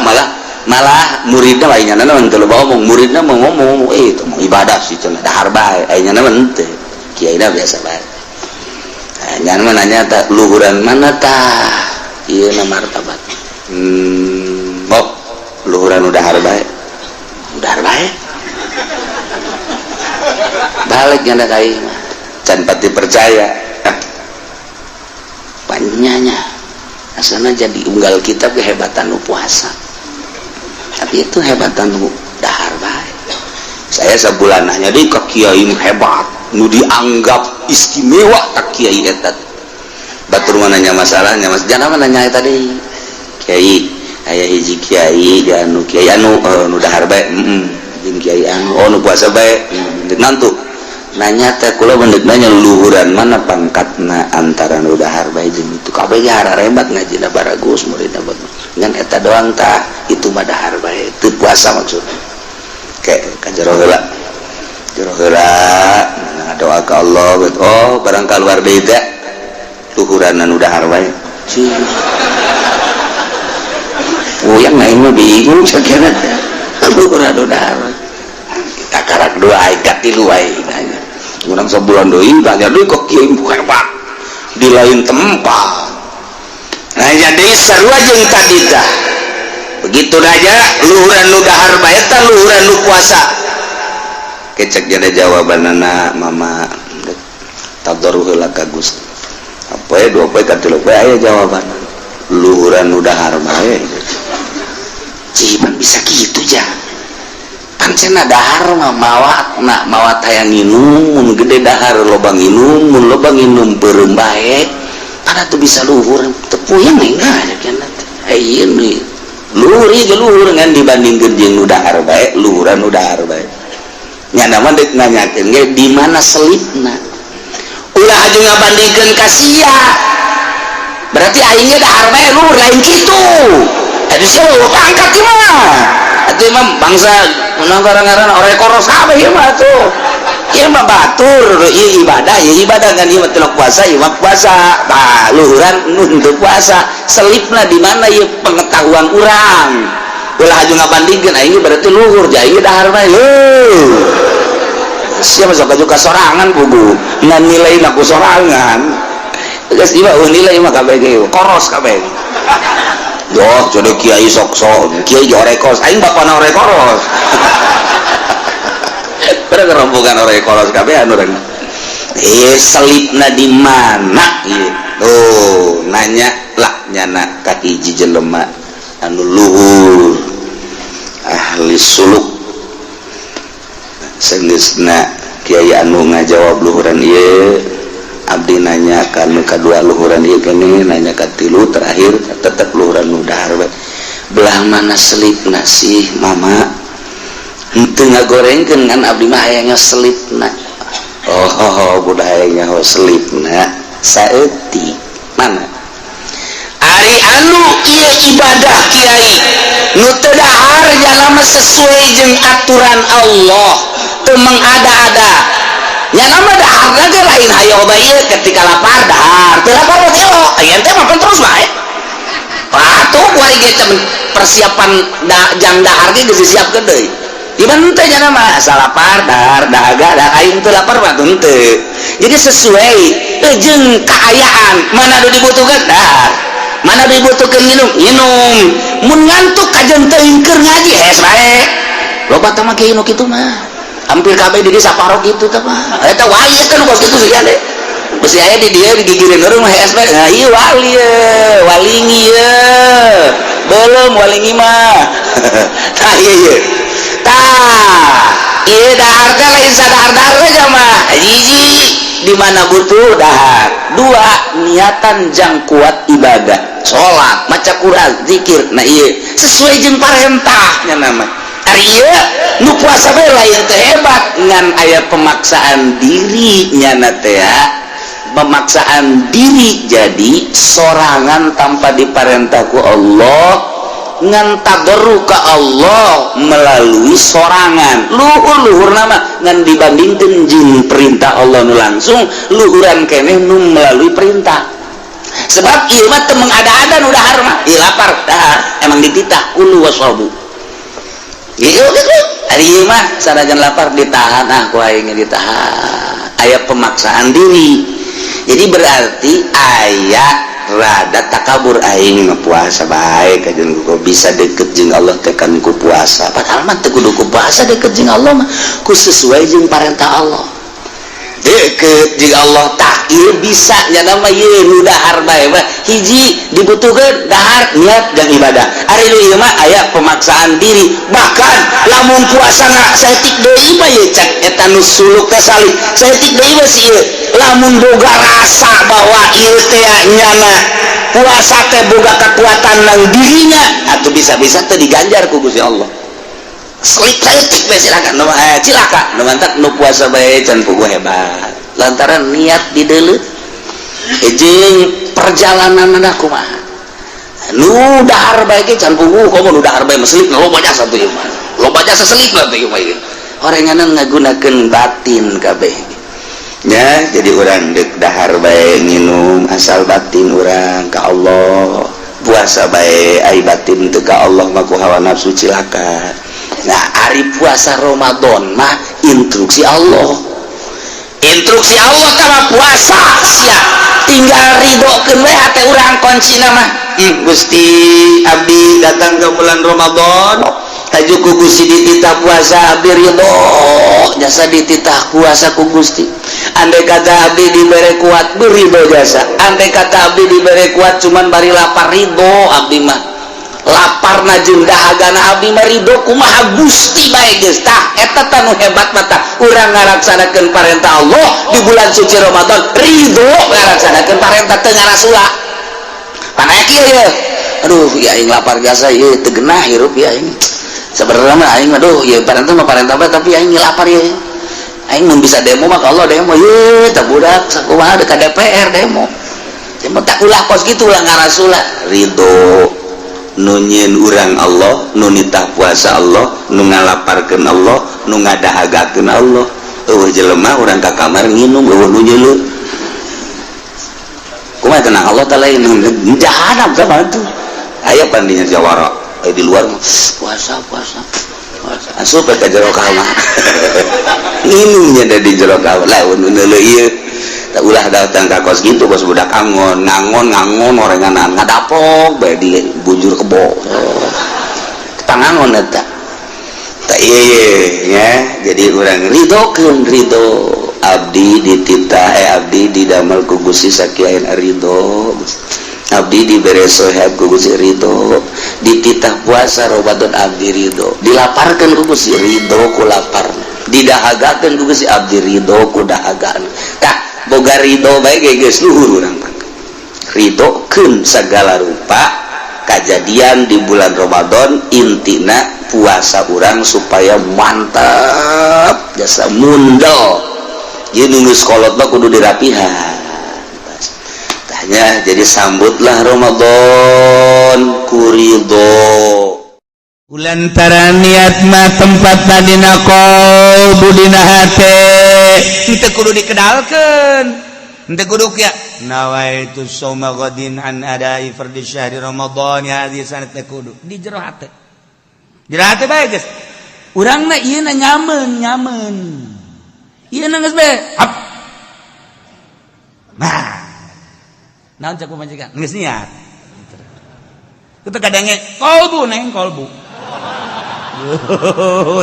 malah muridna lainnya na mah teu loba omong muridna mah ngomong itu mah ibadah sih cenah dahar bae aing nya mah henteu kiaina biasa bae nya mah nanya tah luhuran mana tah ieu na martabat oh luhuran nu dahar bae dahar bae balik nya ka ieu mah can pati percaya panyanya asana jadi unggal kitab kehebatan nu puasa tapi itu hebatan nu dahar bae. Saya sebulan nanya deui ka kiai hebat nu dianggap istimewa ka kiai eta batur mah nanya masalahnya mas jangan mah nanya eta deui kiai aya hiji kiai anu kiai anu nu dahar bae jeung kiai anu oh nu puasa bae nantu nanya teh kula mendek nanya luhuran mana pangkatna antara nu dahar bae jeung itu kabeh ge hararebat ngajina baragus muridna bagus ngan eta doang tah itu mah dahar bae teu puasa maksudna ke ka jero heula doa ka Allah oh barang kaluar deui teh luhuran nu dahar bae puyeng aing mah bingung sakira teh luhuran nu dahar kakarak dua aing katilu aing nanya urang sabulan deui tanya deui ka kiai hebat di lain tempat. Nah jadi sarua jeung tadi tah begitu aja luhuran nu dahar bae tah luhuran nu puasa kecek jadi jawabanana mama tadarruh heula ka Gusti apa dua poe ka tilu poe aya jawaban luhuran nu dahar bae ciban bisa kitu ja pancena dahar mah mawatna mawat hayang nginum mun gede dahar loba nginum mun loba nginum beureum bae pada tuh bisa luhur teu puyeng enggak cenah ieu nih luhur ieu luhur ngan dibandingkeun jeung nu dahar bae luhuran nu dahar bae nya mah deuk nanyakeun ge di mana selipna. Ulah aju ngabandingkeun ka sia. Berarti aingnya dahar bae luhur lain kitu. Atuh sia pangkat ieu mah. Atuh mah bangsa ngaran-ngaran orek koros kabeh ieu mah atuh. Ieu mah batur, ieu ibadah, ieu ibadah kan ieu mah tilok puasa, ieu mah puasa. Tah luhuran nu teu puasa, selipna di mana ieu pengetahuan urang. Ulah aju ngabandingkeun aing berarti luhur, ja ieu dahar bae. Heuh. Siapa sok aju ka sorangan pugu, ngan nilaina ku sorangan. Geus ieu mah nilai mah kabeh ge koros kabeh. Doh, jadi kiai sok-sok, kiai orek koros, aing bapana orek koros. Pada rombongan orek koros kabeh anu urang. Selipna di mana ieu? Tuh, nanya lah nyana ka hiji jelema anu luhur ahli suluk. Senggeusna kiai anu ngajawab luhuran ieu, abdi nanya ka nu kadua luhuran ieu geuning, nanya ka tilu terakhir tetep luhuran nu dahar we. Belah mana selipna sih mama? Henteu ngagorengkeun ngan abdi mah hayangnya selipna. Oh, budak hayangnya ho selipna saeutik. Mana? Ari anu ieu ibadah kiai nu teu dahar jalama sesuai jeung aturan Allah, teu mengada-ada. Nya nama dahar ge lain hayo bae ieu ketika lapar dahar, teu lapar mah teu. Aya teh makan terus bae. Patuh kuari ge persiapan jang dahar ge geus disiapkeun deui. Di mana teh nya nama asal lapar dahar dahaga dahar aing teu lapar mah henteu. Jadi sesuai jeung kaayaan mana nu dibutuhkeun dahar. Mana dibutuhkeun minum, minum. Mun ngantuk kajen teuing keur ngaji hees bae. Loba teh mah kieu nu kitu mah. Hampir kabeh di desa parok gitu teh mah. Eta wali kan kos kitu sih ade. Besi aya di dieu digigireun urang mah hees bae. Nah ieu wali ye, walingi ye. Belum walingi mah. Tah ieu ye. Tah, ieu dahar teh lain sadahar-dahar we mah. Hiji di mana butuh dahar. Dua, niatan jang kuat ibadah. Salat, maca Quran, zikir. Nah ieu sesuai jeung parentah nya nama. Ari ieu nu puasa bae lain teh hebat ngan aya pemaksaan diri nyana teh ya. Pemaksaan diri jadi sorangan tanpa diparentah ku Allah ngan tadarru ka Allah melalui sorangan. Luhur-luhur nama ngan dibandingkeun jeung perintah Allah nu langsung luhuran keneh nu melalui perintah. Sebab ieu mah teu mengada-ada nu dahar mah. Ieu lapar dahar emang dititah kulu waswabu. Ieu gitu. Ari ieu mah sanajan lapar ditahan ah ku aing ditahan. Aya pemaksaan diri. Jadi berarti aya rada takabur aing mah puasa bae kajen ku bisa deket jeung Allah teh kan ku puasa. Padahal mah teu kudu ku puasa deket jeung Allah mah ku sesuai jeung parentah Allah. Deket jeung Allah tah ieu bisa nya mah ieu nu dahar bae mah hiji dibutuhkeun dahar niat dan ibadah. Ari nu ieu mah aya pemaksaan diri. Bahkan lamun puasa na saeutik deui mah ieu cek eta nu suluk teh salih. Saeutik deui mah si ieu lamun boga rasa bahwa ieu teh nyana puasa teh boga kekuatan nang dirinya atuh bisa-bisa teh diganjar ku Gusti Allah. Selip saeutik bae silakan nu cilaka nu mantak nu puasa bae can puguh hebat lantaran niat dideuleut jeung perjalananna kumaha nu dahar bae ge can puguh komo nu dahar bae meselip loba jasa tuh ieu mah loba jasa selip lah tuh ieu mah orenganan ngagunakeun batin kabeh nya. Jadi urang deuk dahar bae nginum asal batin urang ka Allah, puasa bae ai batin teu ka Allah mah ku hawa nafsu cilaka. Nah ari puasa Ramadan mah instruksi Allah, instruksi Allah tah puasa sia tinggal ridhokeun we hate urang kuncina mah. Gusti abdi datang ke bulan Ramadan haju ku Gusti dititah puasa abdi ridho jasa dititah puasa ku Gusti. Andai kata abdi dibere kuat beridho jasa, andai kata abdi dibere kuat cuman bari lapar ridho abdi mah. Lapar na jeung dahagana abdi mah ridho kumaha Gusti bae geus. Tah eta tah nu hebat mah tah urang ngalaksanakeun parentah Allah di bulan suci Ramadan ridho ngalaksanakeun parentah teu ngarasula. Panaya kieu ye aduh ya aing lapar jasa ieu teu genah hirup ya aing. Sebenarnya mah aing aduh ya parentah mah parentah bae tapi aing lapar ye. Aing mun bisa demo mah Allah demo ye tah budak sakumaha ka DPR demo. Demo tak ulah kos kitu ulah ngarasula. Ridho nu nyieun urang Allah, nu nitah puasa Allah, nu ngalaparkeun Allah, nu ngadahagakeun Allah. Eueuh jelema urang ka kamar nginum eueuh nu nyeuleuh. Kumaha tenang Allah ta lain jahanam sama tuh. Aya pandinya jawara di luar puasa puasa puasa asup ka jero kamar. Nginumnya da di jero kamar lah nu neuleuh ieu. Tak ulah datang ka kos gitu kos budak angon ngangon ngangon orenganan ngadapok bae di bujur kebo. Pangangon eta. Tak ieu ya, jadi urang ridhokeun ridho abdi dititah abdi didamel ku Gusti sakiain ridho. Abdi dibere sehat ku Gusti ridho, dititah puasa Ramadan abdi ridho, dilaparkeun ku Gusti ridho ku lapar, didahagakeun ku Gusti abdi ridho ku dahagana. Tah boga ridho bae ge geus luhur urang mah. Ridhokeun sagala rupa kajadian di bulan Ramadan, intina puasa urang supaya mantap jasa mundel. Ieu nu geus kolot mah kudu dirapihan. Tanya, jadi sambutlah Ramadan ku ridho. Lantaran niat mah tempatna dina qalbu dina hate, henteu kudu dikedalkeun, henteu kudu kieu nawaitu shauma ghadin an adai fardhi syahri Ramadan ya hadis sanad teu kudu di jero hate. Jero hate bae geus. Urangna ieu na nyameun nyameun. Ieu na geus bae. Hap. Nah. Naon cek pamajikan? Geus niat. Kitu kadangnya kolbu neng kolbu.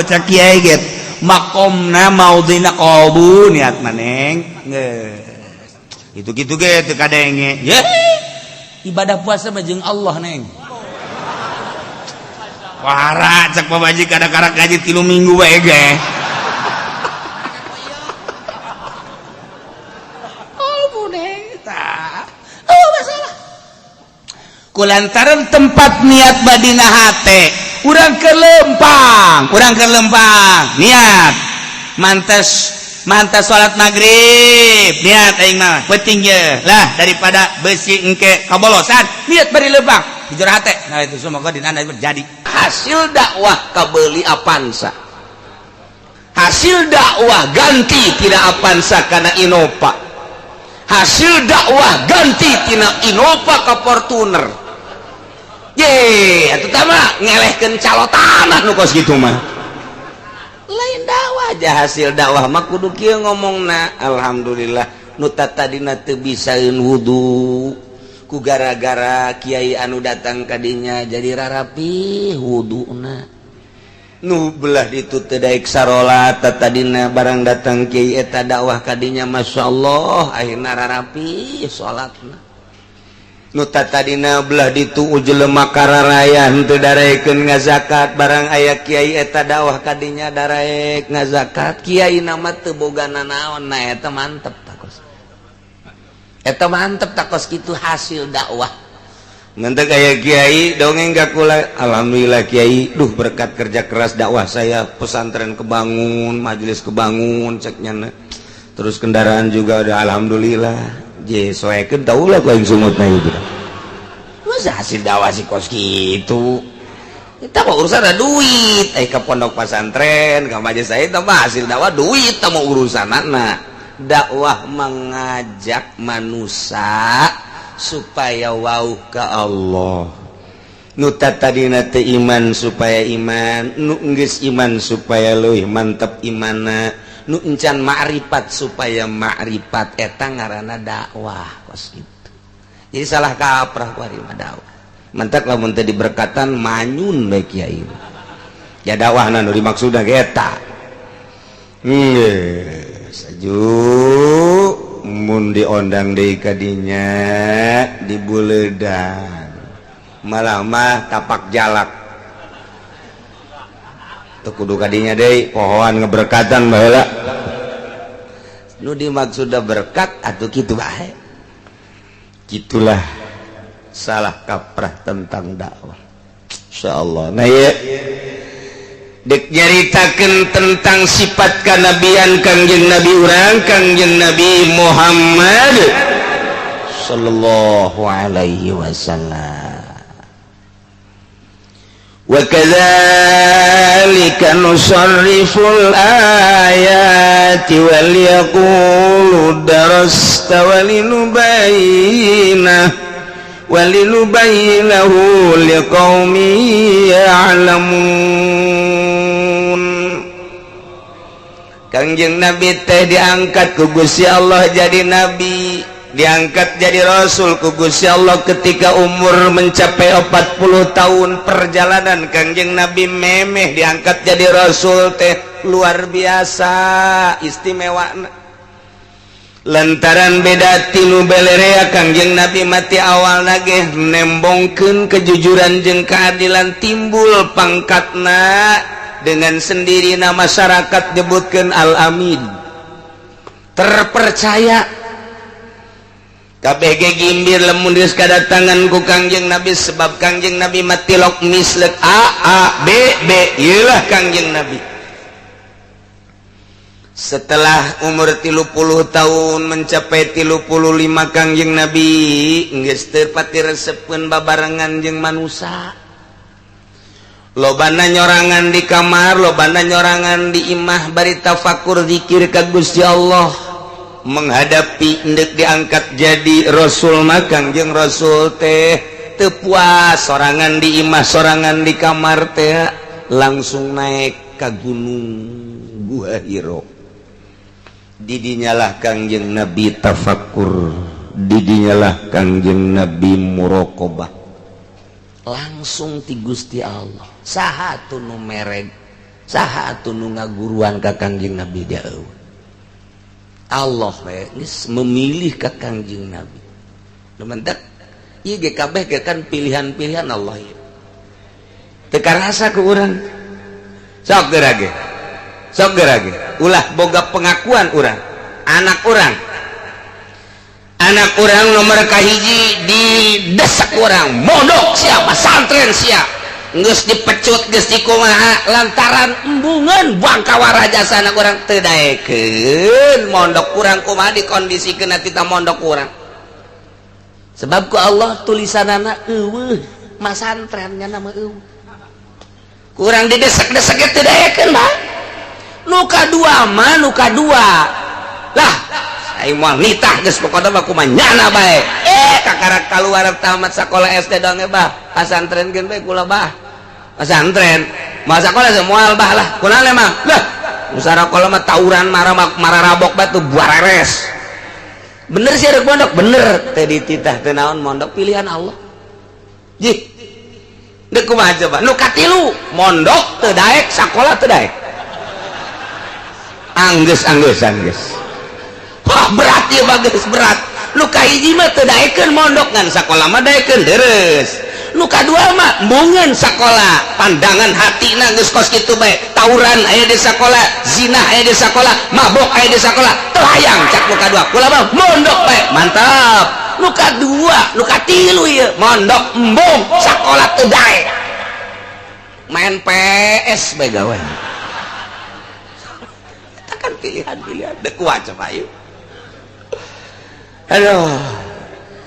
Cek kiai get makomna maudina kolbu niat maneng. Geus. Itu kitu ge teu kadenge. Ye. Ibadah puasa mah jeung Allah neng. Wara cek pamajikan kada-kada gaji 3 minggu bae ge. Kolbu neng tah. Oh masalah. Kulantaran tempat niat badina hate, urang ke lempang, urang ke lempang, niat mantas mantas salat maghrib, niat aing mah penting ye lah daripada besi engke kabolosan, niat bari lempang di jero hate. Nah itu semoga dina jadi hasil dakwah kabeli Avanza. Hasil dakwah ganti tina Avanza kana Innova. Hasil dakwah ganti tina Innova ka Fortuner. Ye, atuh tah mah ngelehkeun calo tanah nu kos kitu mah. Lain dakwah aja hasil dakwah mah kudu kieu ngomongna. Alhamdulillah nu tadina teu bisaeun wudu ku gara-gara kiai anu datang ka dinya jadi rarapi wuduna. Nu belah ditu teu daek sarolat tadina barang datang kiai eta dakwah ka dinya masyaallah akhirna rarapi salatna. Nu tadina belah ditu jelema kararaya henteu darekeun ngazakat barang aya kiai eta dakwah ka dinya daraek ngazakat kiai na mah teu boga nanaon na eta mantep takos. Eta mantep takos kitu hasil dakwah. Ngantek aya kiai dongeng ka kula alhamdulillah kiai duh berkat kerja keras dakwah saya pesantren kebangun majelis kebangun cek nyana terus kendaraan juga udah alhamdulillah. Je soekeun tau lah ku aing sungutna ieu. Masa hasil dakwah si kos kitu. Kita mah urusan duit, ka pondok pesantren, ka majelis saya tah mah hasil dakwah duit tah mah urusanana. Dakwah mengajak manusia supaya wauh ka Allah. Nu tadina teu iman supaya iman, nu geus iman supaya leuwih mantep imanna, nu encan ma'rifat supaya ma'rifat eta ngaranna dakwah kos kitu. Jadi salah kaprah ku ari mah dakwah. Mantak lamun teu diberkatan manyun bae kiai. Ya dakwahna nu dimaksudna ge eta. Geus aju mun diondang deui ka dinya dibuledan. Malah mah tapak jalak. Teu kudu ka dinya deui pohoan ngeberkatan baheula. Nu dimaksudna berkat atuh kitu bae. Gitulah salah kaprah tentang dakwah. Insyaallah. Nah ieu Dek nyaritakeun tentang sifat kanabian Kangjeng Nabi urang, Kangjeng Nabi Muhammad sallallahu alaihi wasallam. وكذلك نصرف الآيات وليقولوا درست ولنبينه لقوم يعلمون. Kangjeng Nabi teh diangkat ku Gusti Allah jadi nabi, diangkat jadi rasul ku Gusti Allah ketika umur mencapai 40 tahun. Perjalanan Kangjeng Nabi memeh diangkat jadi rasul teh luar biasa istimewa, lantaran beda ti nu belerea. Kangjeng Nabi mah ti awal ge nembongkeun kejujuran jeung keadilan, timbul pangkatna dengan sendiri, nama masyarakat nyebutkan Al-Amin, terpercaya. KBG gimbir lamun geus kadatangan ku Kangjeng Nabi, sebab Kangjeng Nabi mah tilok mislek A A B B, ieulah Kangjeng Nabi. Setelah umur 30 tahun, mencapai 35, Kangjeng Nabi geus teu pati resepeun babarengan jeung manusia, lobana nyorangan di kamar, lobana nyorangan di imah, bari tafakur, zikir ka Gusti Allah. Menghadapi endek diangkat jadi rasul mah Kangjeng Rasul teh teu puas sorangan di imah, sorangan di kamar teh, langsung naik ke gunung Gua Hiro. Didinyalah Kangjeng Nabi tafakur, didinyalah Kangjeng Nabi muraqabah langsung ti Gusti Allah. Saha atuh nu mereg, saha atuh nu ngaguruan ka Kangjeng Nabi? Dia Allah we geus memilih ka Kangjeng Nabi. Nu mentek ieu ge kabeh ge kan pilihan-pilihan Allah ieu. Teu karasa ku urang. Sok geura ge, sok geura ge, ulah boga pengakuan urang. Anak urang, anak urang nomor kahiji didesak urang, "Mondok sia, pesantren sia." Geus dipecut, geus dikumaha, lantaran embungan bangkawa jasa anak urang teu daekeun mondok kurang. Kumaha dikondisikeun kita mondok kurang? Sebab ku Allah tulisanana euweuh masantrennya, nama euweuh. Kurang didesek-desek teu daekeun, Bang. Nu kadua mah, nu kadua lah, aing moal nitah geus, pokona mah kumaha nyana bae. Eh, kakarak kaluar tamat sekolah SD dong, "Bah, pasantren geun bae kula, Bah, pesantren." Moal sekolah, moal, Bah lah. Kunaon emang lah? Musara mah tawuran, marah marah, rabok batu buareres. Bener sih rek mondok, bener teh dititah teh naon, mondok pilihan Allah. Jih, dek kumaha coba? Nu katilu mondok teu daek, sakola teu daek. Anggeus, anggeus, anggeus. Wah, berat ya, bagus, berat. Nu kahiji mah teu daekeun mondok, ngan sakola mah daekeun deres. Nu kadua mah embungeun sakola, pandangan hatina geus kos kitu bae, tawuran aya di sakola, zina aya di sakola, mabok aya di sakola, teu hayang. Cak nu kadua, "Kula mah mondok bae." Mantap nu kadua. Nu katilu ieu mondok embung, sakola teu daek, main PS bae gawe. Eta kan pilihan-pilihan. Dek kuat coba yuk. Aduh,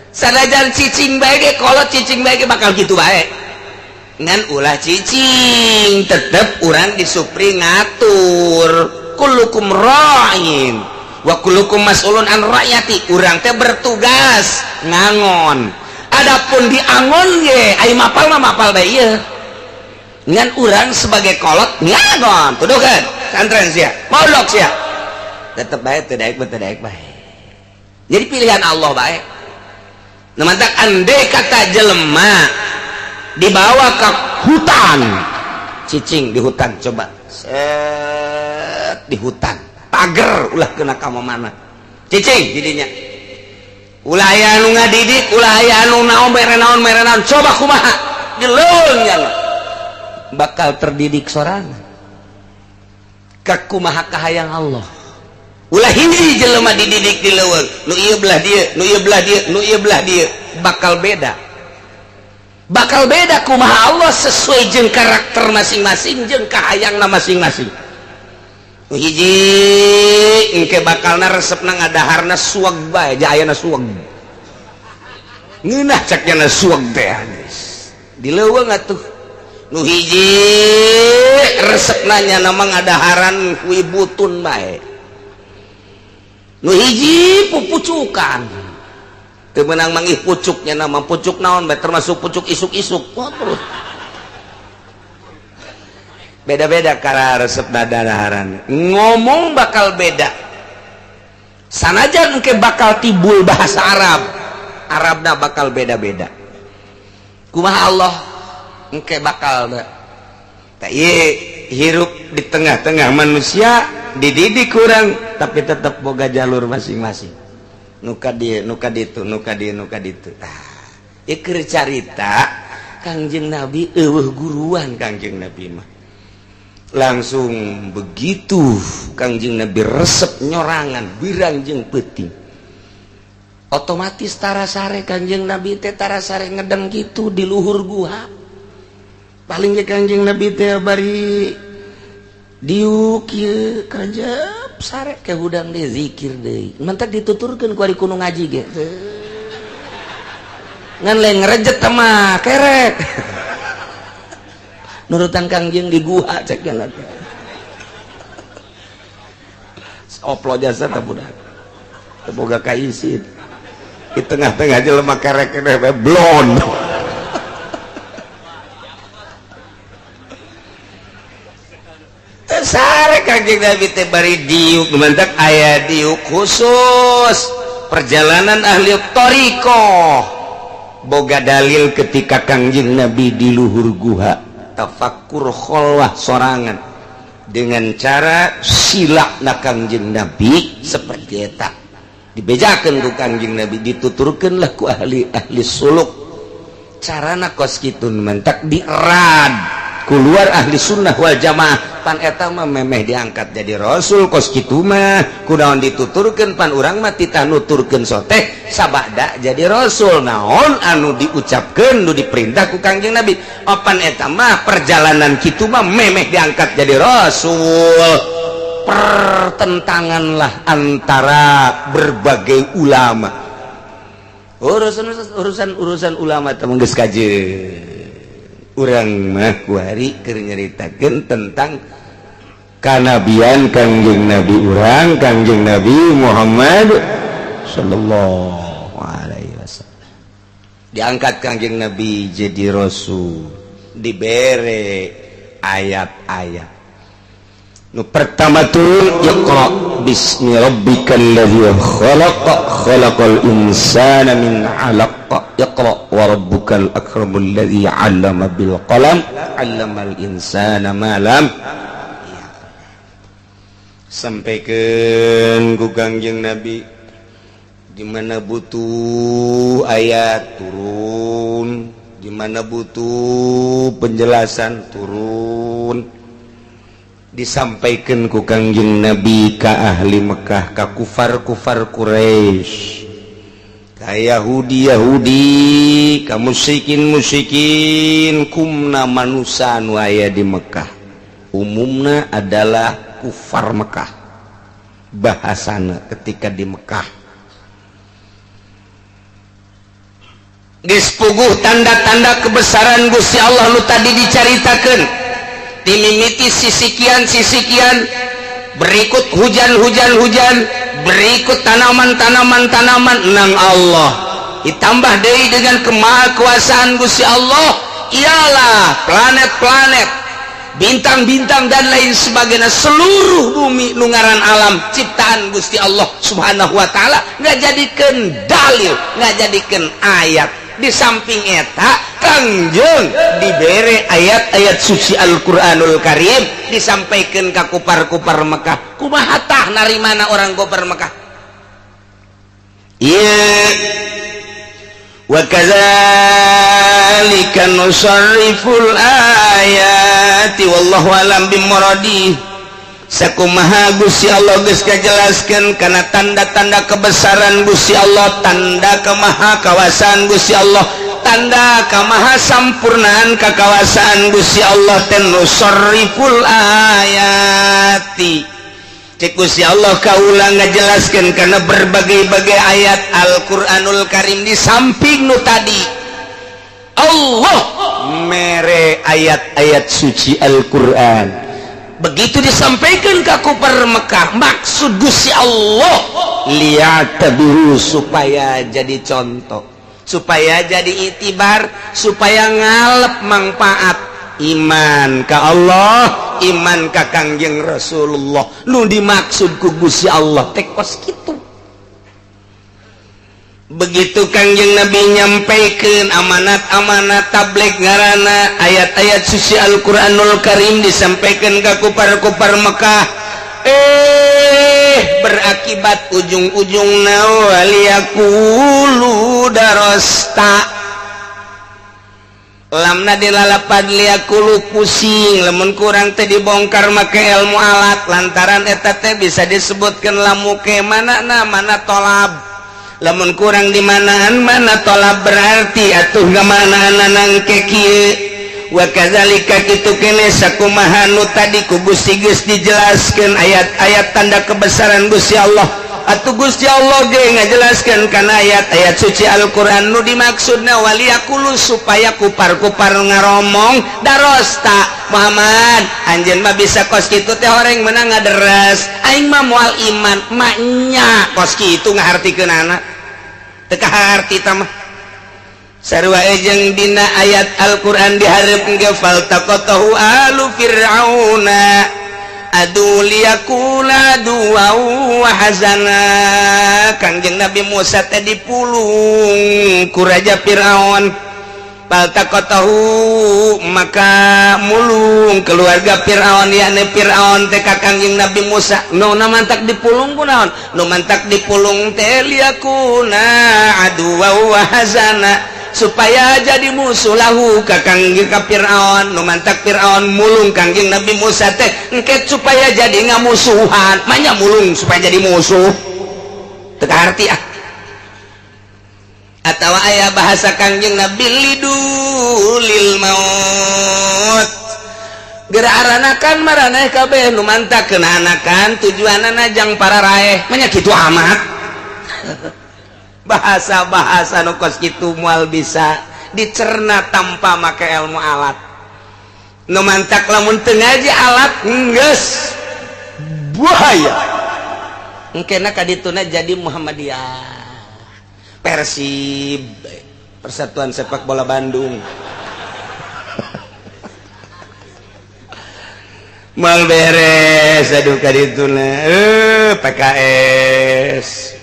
sanajan cicing bae ge, kolot cicing bae ge bakal gitu bae. Ngan ulah cicing, tetep urang disupri ngatur. Kullukum ra'in wa kullukum mas'ulun an ra'yati. Urang teh bertugas ngangon, adapun diangon ge ai mapal mah mapal bae ieu. Ngan urang sebagai kolot ngangon, tuduhkeun santren sia, mondok sia, tetep bae teu daek, teu daek bae. Jadi pilihan Allah bae. Nah, mantak andai kata jelema dibawa ke hutan, cicing di hutan, coba set di hutan, pager, ulah kena ka mana, cicing jadinya, ulah aya anu ngadidik, ulah aya anu naon, mere naon, mere naon, coba kumaha di leuweung bakal terdidik sorangan kakumaha kahayang Allah. Ulah hiji jelema dididik di leuweung, nu ieu belah dieu, nu ieu belah dieu, nu ieu belah dieu, bakal beda. Bakal beda kumaha Allah sesuai jeung karakter masing-masing jeung kahayangna masing-masing. Hiji engke bakalna resepna ngadaharna suweg bae, jayana suweg. Ngeunah cak nyana suweg teh di leuweung atuh. Nu hiji resepna nyana mah ngadaharan wibutun bae. Nu hiji pupucukan. Teu meunang manggih pucuknya nama pucuk naon bae, termasuk pucuk isuk-isuk. Wah, terus beda-beda kara resep dadaharan. Ngomong bakal beda. Sanajan engke bakal timbul bahasa Arab. Arabna bakal beda-beda. Kumaha Allah engke bakal tah ieu hirup di tengah-tengah manusia dididik kurang tapi tetap boga jalur masing-masing. Nuka di nuka ditu nuka di nuka ditu. Ah, ieu keur carita Kangjeng Nabi eueuh guruan Kangjeng Nabi mah. Langsung begitu Kangjeng Nabi resep nyorangan birang jeung peuting. Otomatis tarasare Kangjeng Nabi teh tarasare ngedeng kitu di luhur guha. Paling ge Kangjeng Nabi teh bari diuk ieu kerjep sare ke hudang deui zikir deui. Mentak dituturkeun ku ari kudu ngaji ge. Ngan lain ngerejet mah kerek. Nurutan Kangjeng di guha cek nya teh. Oplo jasa teh budak. Teu boga kaisin. Di tengah-tengah jelema kerek keneh bae blon. Sare Kangjeng Nabi teh bari diuk mantak aya diuk khusus perjalanan ahli thariqah. Boga dalil ketika Kangjeng Nabi di luhur guha tafakur kholwah sorangan dengan cara sila na Kangjeng Nabi seperti eta dibejakeun ku Kangjeng Nabi, dituturkeun lah ku ahli-ahli suluk carana kos kitu mantak dierad keluar ahli sunnah wal jamaah pan eta mah memeh diangkat jadi rasul kos kitu mah kunaon dituturkeun pan urang mah titah nuturkeun soteh sabada jadi rasul naon anu diucapkeun nu diperintah ku Kangjeng Nabi opan eta mah perjalanan kitu mah memeh diangkat jadi rasul. Pertentanganlah antara berbagai ulama. Urusan ulama teh geus kajeun. Urang mah kuari keur nyaritakeun tentang kanabian Kangjeng Nabi urang Kangjeng Nabi Muhammad sallallahu alaihi wasallam. Diangkat Kangjeng Nabi jadi rasul, dibere ayat-ayat. Nu pertama turun Iqra bismi rabbikal ladzi khalaq khalaqal insana min 'alaq Iqra wa rabbukal akramul ladzi 'allama bil qalam 'allamal insana ma lam. Sampaikan ku Kangjeng Nabi di mana butuh ayat turun, di mana butuh penjelasan turun, disampaikan ku Kangjeng Nabi ka ahli Mekah, ka kufar-kufar Quraisy, ka Yahudi-Yahudi, ka musyrikin-musyrikin, kumna manusia nu aya di Mekah. Umumna adalah kufar Mekah bahasana ketika di Mekah. Geus puguh tanda-tanda kebesaran Gusti Allah nu tadi dicaritakeun, dimimiti sisikian-sisikian, berikut hujan-hujan-hujan, berikut tanaman-tanaman-tanaman nang Allah, ditambah deui dengan kemahakuasaan Gusti Allah ialah planet-planet, bintang-bintang dan lain sebagainya, seluruh bumi nungaran alam ciptaan Gusti Allah Subhanahu wa taala nggak jadikeun dalil, nggak jadikeun ayat. Di samping eta Kangjeng dibere ayat-ayat suci Al-Qur'anul Karim disampaikan ka kupar-kupar Mekah. Kumaha tah narimana orang kupar Mekah? Ieu wa kadzalika nusarriful ayati wallahu alam bimuradi. Sakumaha Gusti Allah geus kajelaskeun kana tanda-tanda kebesaran Gusti Allah, tanda kemahakawasaan Gusti Allah, Tanda kamaha sampurnaan kakawasaan Gusti Allah teh nusarriful ayati. Cek Gusti Allah kaula ngajelaskeun kana berbagai-bagai ayat Al-Qur'anul Karim di samping nu tadi Allah mere ayat-ayat suci Al-Qur'an. Begitu disampaikan ke kufar Mekah, maksud Gusti Allah liya'tabiru, supaya jadi contoh, supaya jadi itibar, supaya ngalep manfaat iman ka Allah, iman ka Kangjeng Rasulullah. Nu dimaksud ku Gusti Allah teh kos kitu. Begitu Kangjeng Nabi nyampaikan amanat-amanat tabligh ngarana ayat-ayat suci Al-Qur'anul Karim disampaikan ke kufar-kufar Mekah, berakibat ujung-ujungna waliyaqulu darosta. Lamna dilalapad liyaqulu pusing lamun kurang teh dibongkar make ilmu alat, lantaran eta teh bisa disebutkan lamu ke mana na mana tolab. Lamun kurang di manaan mana tolab berarti atuh ngamanaan nangke kieu. Wa kadzalika kitu kene sakumaha nu tadi ku Gusti geus dijelaskeun ayat-ayat tanda kebesaran Gusti Allah. Atuh Gusti Allah ge ngajelaskeun kana ayat-ayat suci Al-Qur'an nu dimaksudna waliyaqulu supaya kupar-kupar ngaromong darosta Muhammad anjeun mah bisa kos kitu teh horeng meunang ngaderes aing mah moal iman maknya kos kitu ngahartikeunana teu kaharti tah mah. Sarua jeung dina ayat Al-Qur'an dihareup ge faltaqatahu alu fir'auna adu liyakula duwa wa hazana. Kangjeng Nabi Musa teh dipulung ku Raja Fir'aun, faltaqatahu maka mulung keluarga Fir'aun yakni Fir'aun teh ka Kangjeng Nabi Musa. Nu mantak dipulung ku naon? Nu mantak dipulung teh liyakuna aduwa wa hazana, supaya jadi musuh lahu ka Kangjeng ka Fir'aun. Nu mantak Fir'aun mulung Kangjeng Nabi Musa teh engke supaya jadi ngamusuhan, manya mulung supaya jadi musuh teu kaharti ah. Atawa aya bahasa Kangjeng Nabi lidulil maut geura aranakan maraneh kabeh nu mantak kena anakan tujuanana jang para raeh manya kitu amat. Bahasa-bahasa nu kos kitu moal bisa dicerna tanpa make ilmu alat. Nu mantak lamun teu ngaji alat geus bahaya engkena kadituna jadi Muhammadiyah, Persib, Persatuan Sepak Bola Bandung. Mal beres aduh kadituna PKS.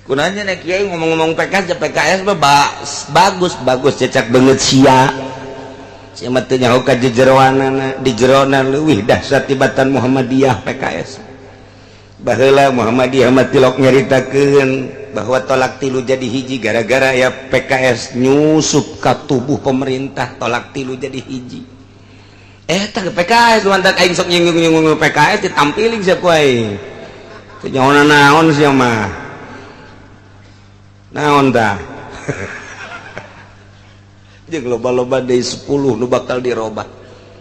Kunanya nek kiai ngomong-ngomong PKS, PKS mah bagus bagus cecak banget sia. Sia mah teu nyaho ka jejeroanana, di jerona leuwih dahsyat tibatan Muhammadiyah PKS. Baheula Muhammadiyah mah tilok nyaritakeun bahwa tolak tilu jadi hiji gara-gara ya PKS nyusup ka tubuh pemerintah, tolak tilu jadi hiji. Tah PKS mantak aing sok nyinggung-nyinggung PKS ditampiling sia ku aing. Teu nyaho naon sia mah. Naon tah? Jeung loba-loba deui 10 nu bakal dirobah.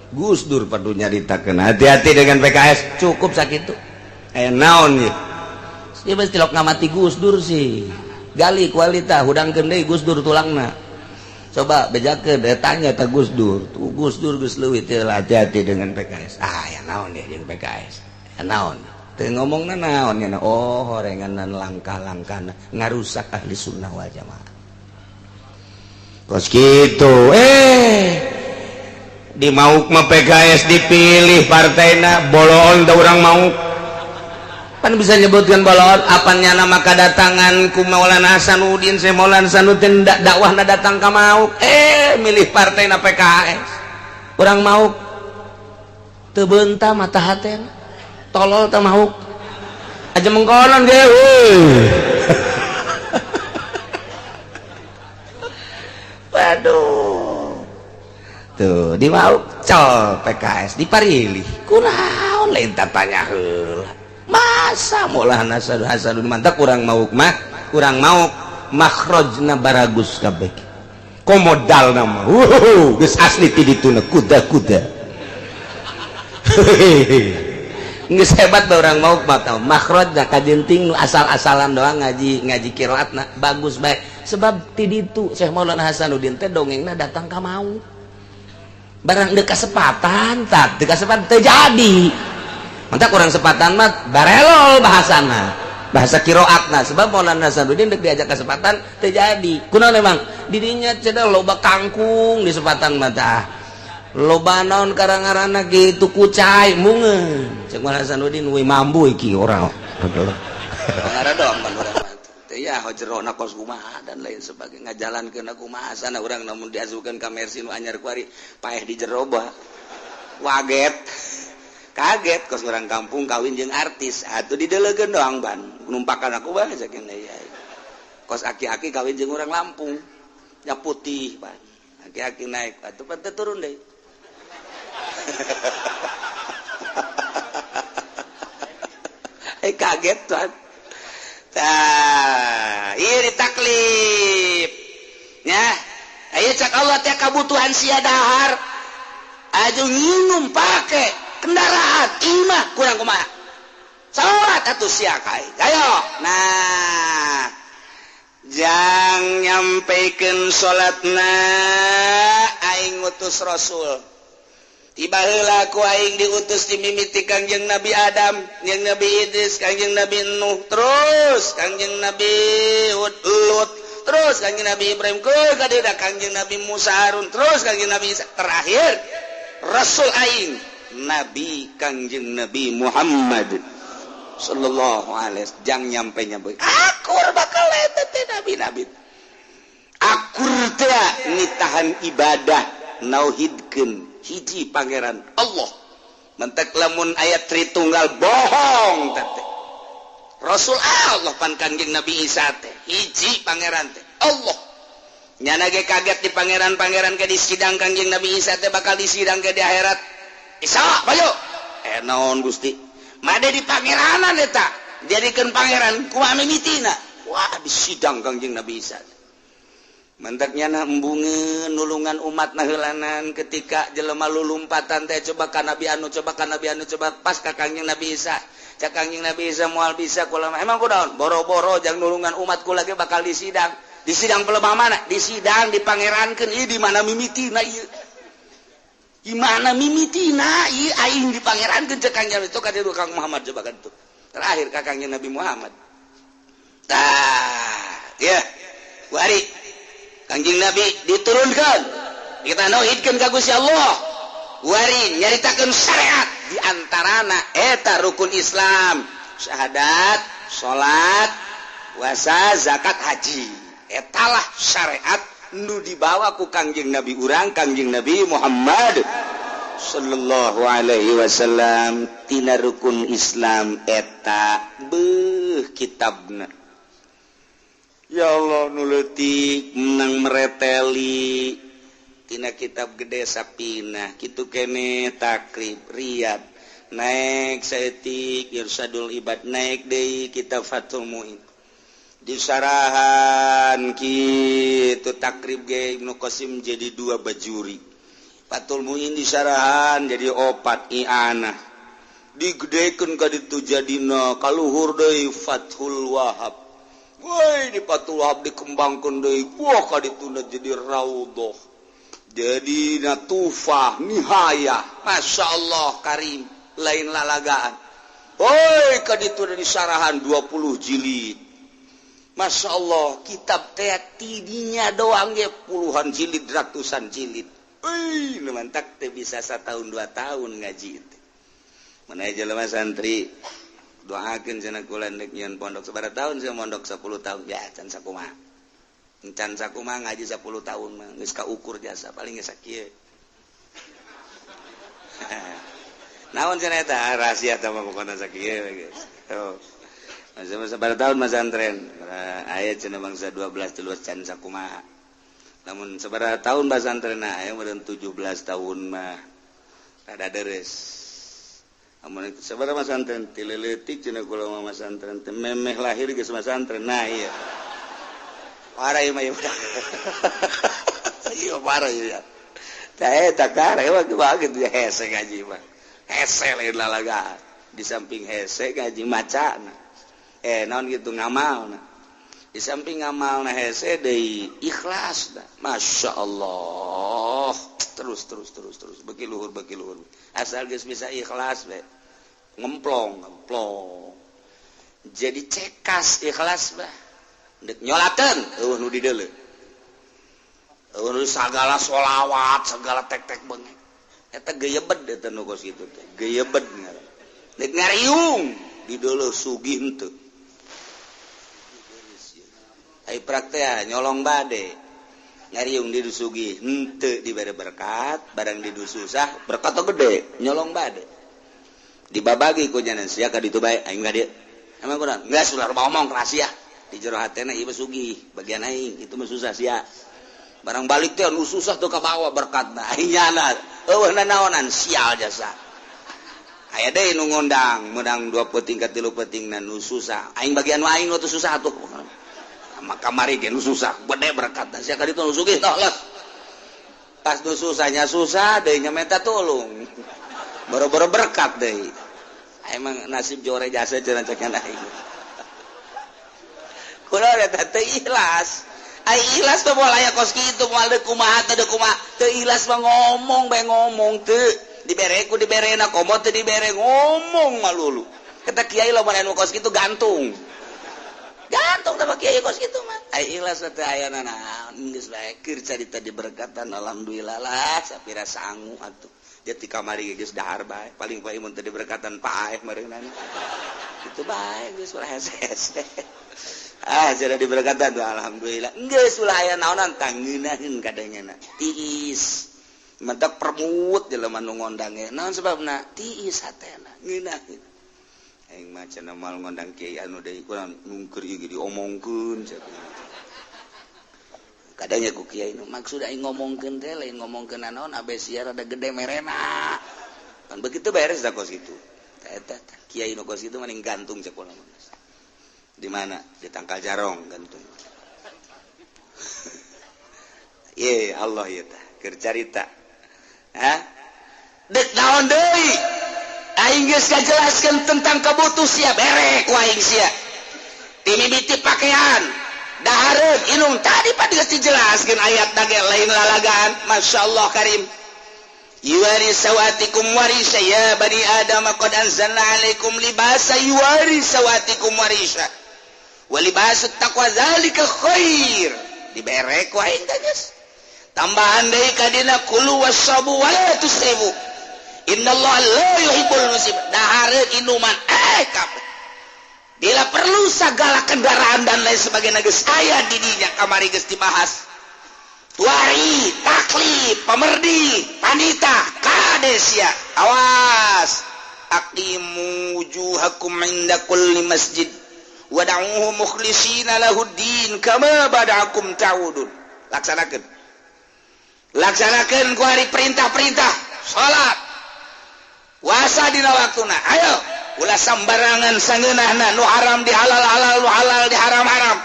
Gus Dur padu nyaritakeun hati-hati dengan PKS, cukup sakitu. Aya naon ieu? Ieu geus tilok ngamati Gus Dur sih. Gali kualita hudangkeun deui Gus Dur tulangna. Coba bejakeun tanya ta Gus Dur. Tuh Gus Dur geus leuwih teh hati-hati dengan PKS. Ah, aya naon ieu jeung PKS? Aya naon? Teu ngomongna naon nya? Oh, horenganan langkah-langkahna ngarusak ahli sunnah wal jamaah. Kos kitu. Di mauk mah PKS dipilih partaina boloon da urang mauk. Pan bisa nyebutkan boloon apannya nama kedatangan ku Maulana Hasanuddin, saya Maulana Hasanuddin dakwahna datang ka mauk. Milih partaina PKS. Urang mauk teu beunta mata hatena. Tolol teh mauk aja mengkonon ge euy. Waduh tuh di mauk col PKS diparilih kunaon lain tatanya heula masa Maulana Hasanuddin mantak kurang mauk mah kurang mauk makhrajna baragus kabeh. Komodal nama. Geus asli ti dituna kuda-kuda. Geus hebat ba urang mau mah tau. Makhrajna kajenting nu asal-asalan doang ngaji ngaji qiraatna bagus bae. Sebab ti ditu Syekh Maulana Hasanuddin teh dongengna datang ka mau. Barang deuk kasepatan tak, deuk kasepatan teu jadi. Mantap kurang sepatan mah barelol bahasana. Bahasa qiraatna sebab Maulana Hasanuddin deuk diajak kesepatan teu jadi. Kunaon emang? Didinya cenah loba kangkung di sepatan mah tah. Loba naon karang-karana gitu kucai mungeun. Cek Maulana Hasanuddin we mambu iki ora. Ngara doang ban urang mah. Teu ya jerona kos kumaha dan lain sebagainya ngajalankeun kumaha sana urang namun diasukeun ka Mercy nu anyar kuari paeh di jero bah. Waget. Kaget kos orang kampung kawin jeung artis atuh didelegeun doang ban numpakan aku bae saking ya. Kos aki-aki kawin jeung orang Lampung nya putih ban aki-aki naik atuh pan teu turun deui. Kaget tuan. Tah, ieu ditaklif. Nya, aya cak Allah teh kabutuhan sia dahar. Aju nginum pake kendaraan imah kurang kumaha. Salat atuh sia kai. Ayo. Nah, jang nyampekeun salatna aing ngutus Rasul. Tiba heula ku aing diutus dimimiti Kangjeng Nabi Adam, jeung Nabi Idris, Kangjeng Nabi Nuh, terus Kangjeng Nabi Hud, Lut, terus Kangjeng Nabi Ibrahim, ke kadida Kangjeng Nabi Musa, Harun, terus Kangjeng Nabi Isa, terakhir Rasul aing Nabi Kangjeng Nabi Muhammad sallallahu alaihi wasallam. Jang nyampe nyampe akur bakal eta teh nabi-nabi. Akur teh nitahan ibadah nauhidkeun hiji pangeran Allah. Mentek lamun ayat Tritunggal bohong teh. Rasul Allah pan Kangjeng Nabi Isa teh hiji pangeran teh Allah. Nyana ge kaget di pangeran-pangeran ke di sidang Kangjeng Nabi Isa teh bakal disidang ke di akhirat. Isa bayo. Naon Gusti? Made di pangeranan eta. Dijadikeun pangeran kumaha mimitina? Wah, disidang Kangjeng Nabi Isa. Mentaknya na embungeun nulungan umat na heulanan ketika jelema lulumpatan teh coba ka Nabi anu coba ka Nabi anu coba pas ka Kangjeng Nabi Isa. Cak Kangjeng Nabi Isa moal bisa kula mah. Emang kunaon? Boro-boro jang nulungan umat kula ge bakal disidang. Disidang pelebah mana? Disidang dipangerankeun ieu di mana mimitina ieu. Di mana mimitina ieu aing dipangerankeun cek Kangjeng itu ka ditu Kang Muhammad coba ka ditu. Terakhir ka Kangjeng Nabi Muhammad. Tah, ya. Wari Kangjeng Nabi diturunkan, kita nauhidkeun ka Gusti Allah. Wari nyaritakeun syariat di antarana eta rukun Islam, syahadat, salat, puasa, zakat, haji. Etalah syariat nu dibawa ku Kangjeng Nabi urang, Kangjeng Nabi Muhammad sallallahu alaihi wasallam. Tina rukun Islam eta beuh kitabna. Ya Allah nu leutik menang mereteli tina kitab gede sapina kitu kene takrib riyad naik saeutik irsadul ibad naik deui kitab Fathul Muin disarahan kitu takrib ge Ibnu Qasim jadi 2 bajuri Fathul Muin disarahan jadi 4 i'anah digedekeun ka ditu jadina kaluhur deui Fathul Wahab. Woi di Fathul Wahab dikembangkeun deui wah ka dituna jadi raudhah jadi natufah nihayah Masya Allah karim lain lalagaan. Woi ka dituna disarahan 20 jilid. Masya Allah kitab teh tidinya doang ge puluhan jilid ratusan jilid. Euy nu mantak teh bisa 1 tahun 2 tahun ngaji teh. Mana jelema santri doakeun cenah kula nek nyieun pondok sabaraha tahun sia mondok 10 tahun ya can sakumaha. Can sakumaha ngaji 10 tahun mah geus kaukur jasa paling geus sakieu. Naon cenah eta rahasia tah mah pokona sakieu geus. Oh. Masa sabaraha tahun masantren? Aya cenah bangsa 12 13 can sakumaha. Lamun sabaraha tahun basantren aya meureun 17 tahun mah rada deres. Amun sabaraha masantren ti leutik cenah kula mah masantren teh memeh lahir geus masantren. Nah iya. Parah ieu mah ieu budak. Iya parah ya. Tah eta karek banget ya hese ngaji mah. Hese lain lalagaan. Di samping hese ngaji macana. Naon gitu ngamalna. Di samping ngamalna hese deui ikhlas dah. Masya Allah. Terus terus terus terus beki luhur beki luhur. Asal geus bisa ikhlas we. Ngemplong ngemplong. Jadi cekas ikhlas bah. Dek nyolakeun eueuh nu di deuleu. Eueuh nu sagala sholawat, segala tek-tek beungek. Eta geyebed eta nu kos kitu teh. Geyebed ngaran. Dek ngariung di deuleu sugih henteu. Ai praktea nyolong bade. Ngariung di sugih henteu dibere berkat, barang di susah berkat gede, nyolong bade. Dibabagi ku nyanan sia ka ditu bae aing ka dieu. Emang kurang? Geus ulah ngomong rahasia. Di jero hatena ieu sugih, bagian aing itu mah susah sia. Barang balik teh nu susah tuh kabawa berkatna. Aing nyana eueuh nanaonan sial jasa. Aya deui nu ngondang, menang 2 peuting ka 3 peuting na nu susah. Aing bagian aing nu susah atuh. Maka kamari ge nu susah, gede berkatna. Sia ka ditu nu sugih toh lah. Pas nu susahnya susah deui nya menta tulung. Boro-boro berkat deui. Emang nasib jore jasa cenah cek aing. Kulo eta teu ikhlas. Ai ikhlas teh moal aya kos kitu moal deuk kumaha teh deuk kumaha. Teu ikhlas mah ngomong bae ngomong teu. Dibere ku diberena komo teu dibere ngomong malulu. Kata kiai lamun anu kos kitu gantung. Gantung teh kiai kos kitu mah. Ai ikhlas teh aya naon geus bae keur carita diberkatan alhamdulillah lah sapira sangu atuh. Jadi kamari geus dahar bae paling paling mun teu diberkatan paeh meureunana. Kitu bae geus ulah hese-hese. Ah sudah diberkatan tuh alhamdulillah. Geus ulah aya naonan tangeunaheun kadangna. Tiis. Mentak permut jelema nu ngondang ge. Naon sebabna? Tiis hatena ngeunaheun. Aing mah cenah moal ngondang kiai anu deui kurang nungker ieu ge diomongkeun cenah. Kadangnya ku kiai nu maksud aing ngomongkeun teh lain ngomongkeun naon abe sia rada gede merena. Kan begitu beres da kos kitu. Eta kiai nu kos kitu mending gantung cek urang. Di mana? Di tangkal jarong gantung. Ye Allah ieu tah keur carita. Hah? Dek naon deui? Aing geus ngajelaskeun tentang kabutuh sia bere ku aing sia. Timimiti pakaian, dahareun, inung tadi pan geus dijelaskeun ayat ge lain lalagaan. Masyaallah karim. Yuwari sawatikum warisa ya bani Adam qad anzalna alaikum libasa yuwari sawatikum warisa. Walibasut taqwa zalika khair. Dibere ku aing teh geus. Tambahan deui ka dina kulu wasabu wala tusrifu. Innallaha la yuhibbul musrifin. Dahareun inuman kabeh. Bila perlu segala kendaraan dan lain sebagainya geus aya di dinya kamari geus dibahas. Tuari, taklif, pemerdi, panita, kadesia. Awas. Aqimu wujuhakum inda kulli masjid wad'uuhu mukhlishina lahuddin kama bada'akum ta'udun. Laksanakeun. Laksanakeun ku hari perintah-perintah salat. Puasa dina waktuna. Ayo, ulah sambarangan sangeunahna nu haram di halal-halal, nu halal di haram-haram.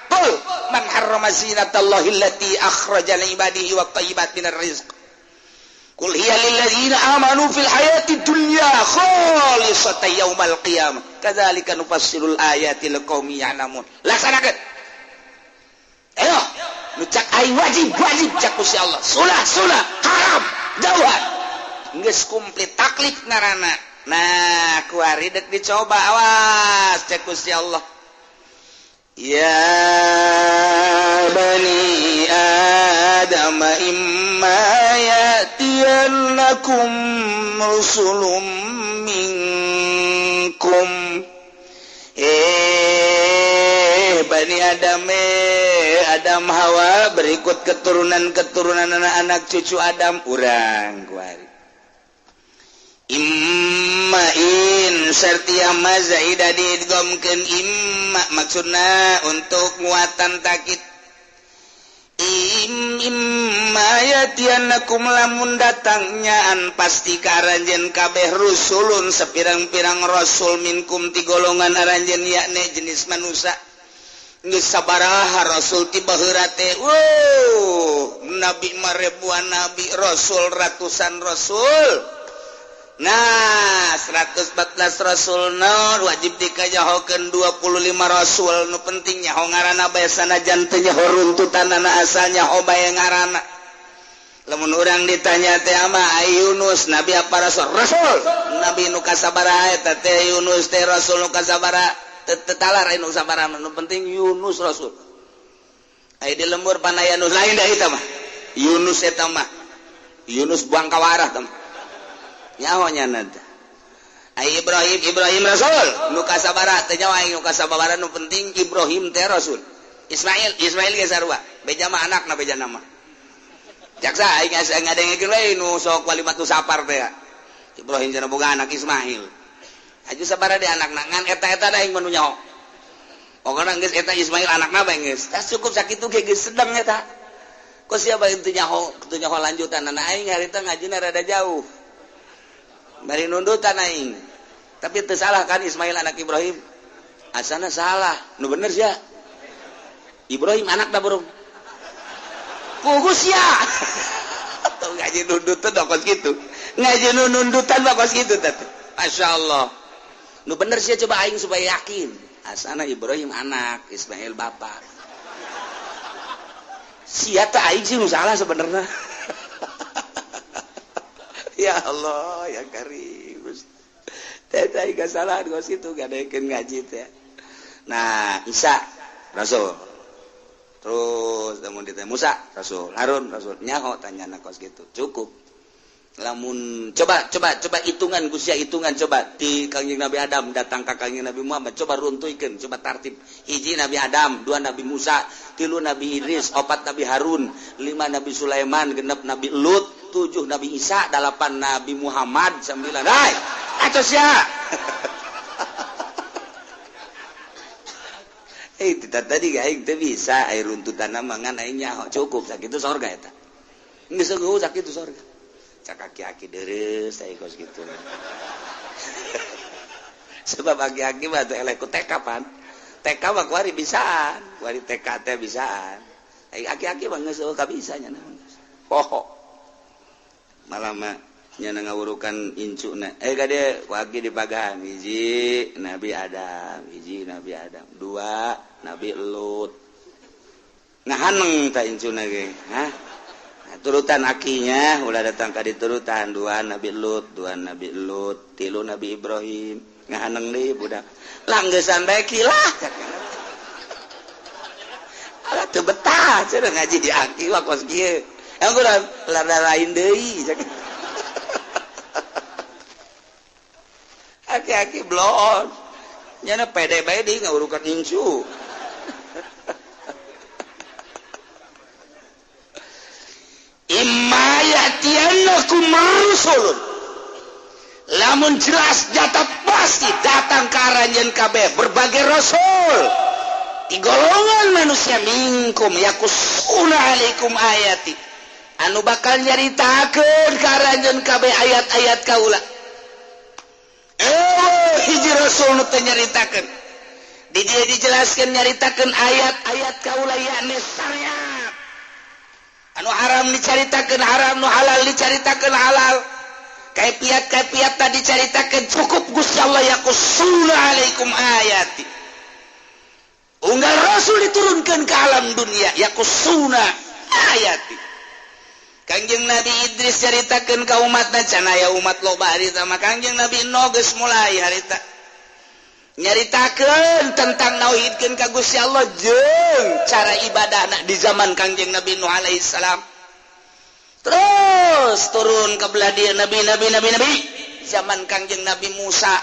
Qul man harrama zinatallahi allati akhraja li ibadihi wat thayyibat minar rizq. Qul hiya lil ladzina amanu fil hayati dunya khalisatan yaumal qiyamah. Kadzalika nufassilul ayati liqaumin ya'lamun. Laksanakeun. Ayo, nu cak aing wajib wajib cak Gusti Allah. Sunah sunah, haram jauhan. Geus komplit taklif ngaranna. Nah, kuari dek dicoba awas cek Gusti Allah. Ya bani Adam imma ya'tiyannakum rusulun minkum. Bani Adam, Adam Hawa berikut keturunan-keturunan anak-anak cucu Adam urang kuari. Imma in sertia mazaida diidghamkeun imma maksudna untuk muatan takit. Imma yatianakum lamun datangnyaan pasti ka aranjeun kabeh rusulun sepirang-pirang rasul minkum ti golongan aranjeun yakni jenis manusia. Geus sabaraha rasul ti baheula teh. Wow, nabi mah ribuan nabi, rasul ratusan rasul. Nah, 114 rasul nu wajib dikajahokeun 25 rasul nu penting nyaho ngaranna bae sanajan teu nyaho runtutanana asal nyaho bae ngaranna. Lamun urang ditanya teh ama Yunus nabi apa rasul? Rasul. Nabi nu kasabaraha eta teh Yunus teh rasul nu kasabaraha teu talar nu sabaraha nu penting Yunus rasul. Aya di lembur panaya nu lain da eta mah. Yunus eta mah. Yunus buang kawarah teh. Nyaho nya teh. Ai Ibrahim Ibrahim rasul nu kasabaraha teh nyaho aing nu kasabaraha nu penting Ibrahim teh rasul. Ismail Ismail ge sarua. Beja mah anakna beja nama. Jaksa aing ngadengekeun we nu sok walimatu sapar teh. Ibrahim cenah boga anak Ismail. Aju sabaraha di anakna ngan eta-eta da aing mah nu nyaho. Pokona geus eta Ismail anakna bae geus. Tah cukup sakitu ge geus sedeng eta. Kok sia bae teu nyaho lanjutanana aing harita ngajina rada jauh. Bari nundutan aing. Tapi teu salah kan Ismail anak Ibrahim? Asana salah. Nu bener sia. Ibrahim anak da burung. Pugus ya. Tuh ngaji nundutan kos gitu. Ngaji nundutan kos gitu teh. Masya Allah. Nu bener sih coba aing supaya yakin. Asana Ibrahim anak, Ismail bapak. Sia teh aing sih nu salah sebenarnya. Ya Allah, ya Karim. Teh aing kesalahan kos itu gadekeun ngaji teh. Nah, Isa rasul. Terus lamun ditanya Musa rasul, Harun rasul, nyaho tanyana kos gitu. Cukup. Lamun coba hitungan Gusti hitungan coba di Kangjeng Nabi Adam datang ka Kangjeng Nabi Muhammad coba runtuikeun coba tartib. Hiji Nabi Adam, dua Nabi Musa, tilu Nabi Idris, opat Nabi Harun, lima Nabi Sulaiman, genep Nabi Lut, tujuh Nabi Isa, delapan Nabi Muhammad, sembilan. Hai, atos ya. Tadi aing teu bisa air runtutan mangan aing nyaho cukup sakitu sorga eta. Geus eueuh sakitu sorga. Cak aki-aki dereus aing kos kitu. Sebab aki-aki mah teh eleh ku TK pan. TK mah kuari bisaan, kuari TK teh bisaan. Aing aki-aki mah geus eueuh kabisa nya poho. Malah mah nya ngawurukan incuna. Kade ku aki dipagahan hiji Nabi Adam, hiji Nabi Adam, dua Nabi Lut. Ngahaneng ta incuna ge, hah? Nah, turutan akinya ulah datang ka diturutan dua Nabi Lut, dua Nabi Lut, tilu Nabi Ibrahim. Ngahaneng deui budak. Langgesan bae kilah. Alah teu betah cenah ngaji di aki mah kos kieu. Yang urang lada lain deui. Aki-aki bloon. Nyana pede bae deui ngawurukan incu. Imma ya'tiyannakum rusulun. Lamun jelas nyata pasti datang ka aranjeun kabeh berbagai rasul. Di golongan manusia minkum yakusuna alaikum ayati. Anu bakal nyaritakeun ka aranjeun kabeh ayat-ayat kaula. Hiji rasul nu teu nyaritakeun. Di dieu dijelaskeun nyaritakeun ayat-ayat kaula yakni syariat. Anu haram dicaritakeun haram, nu halal dicaritakeun halal. Kaifiat-kaifiat tadi dicaritakeun cukup Gusti Allah yaqusuna alaikum ayati. Unggal rasul diturunkan ke alam dunia yaqusuna ayati. Kangjeng Nabi Idris caritakeun ka umatna cenah aya umat loba harita mah Kangjeng Nabi Nuh geus mulai harita nyaritakeun tentang nauhidkeun ka Gusti Allah jeung cara ibadahna di zaman Kangjeng Nabi Nuh alaihi salam. Terus turun ke belah dieu nabi nabi nabi nabi zaman Kangjeng Nabi Musa,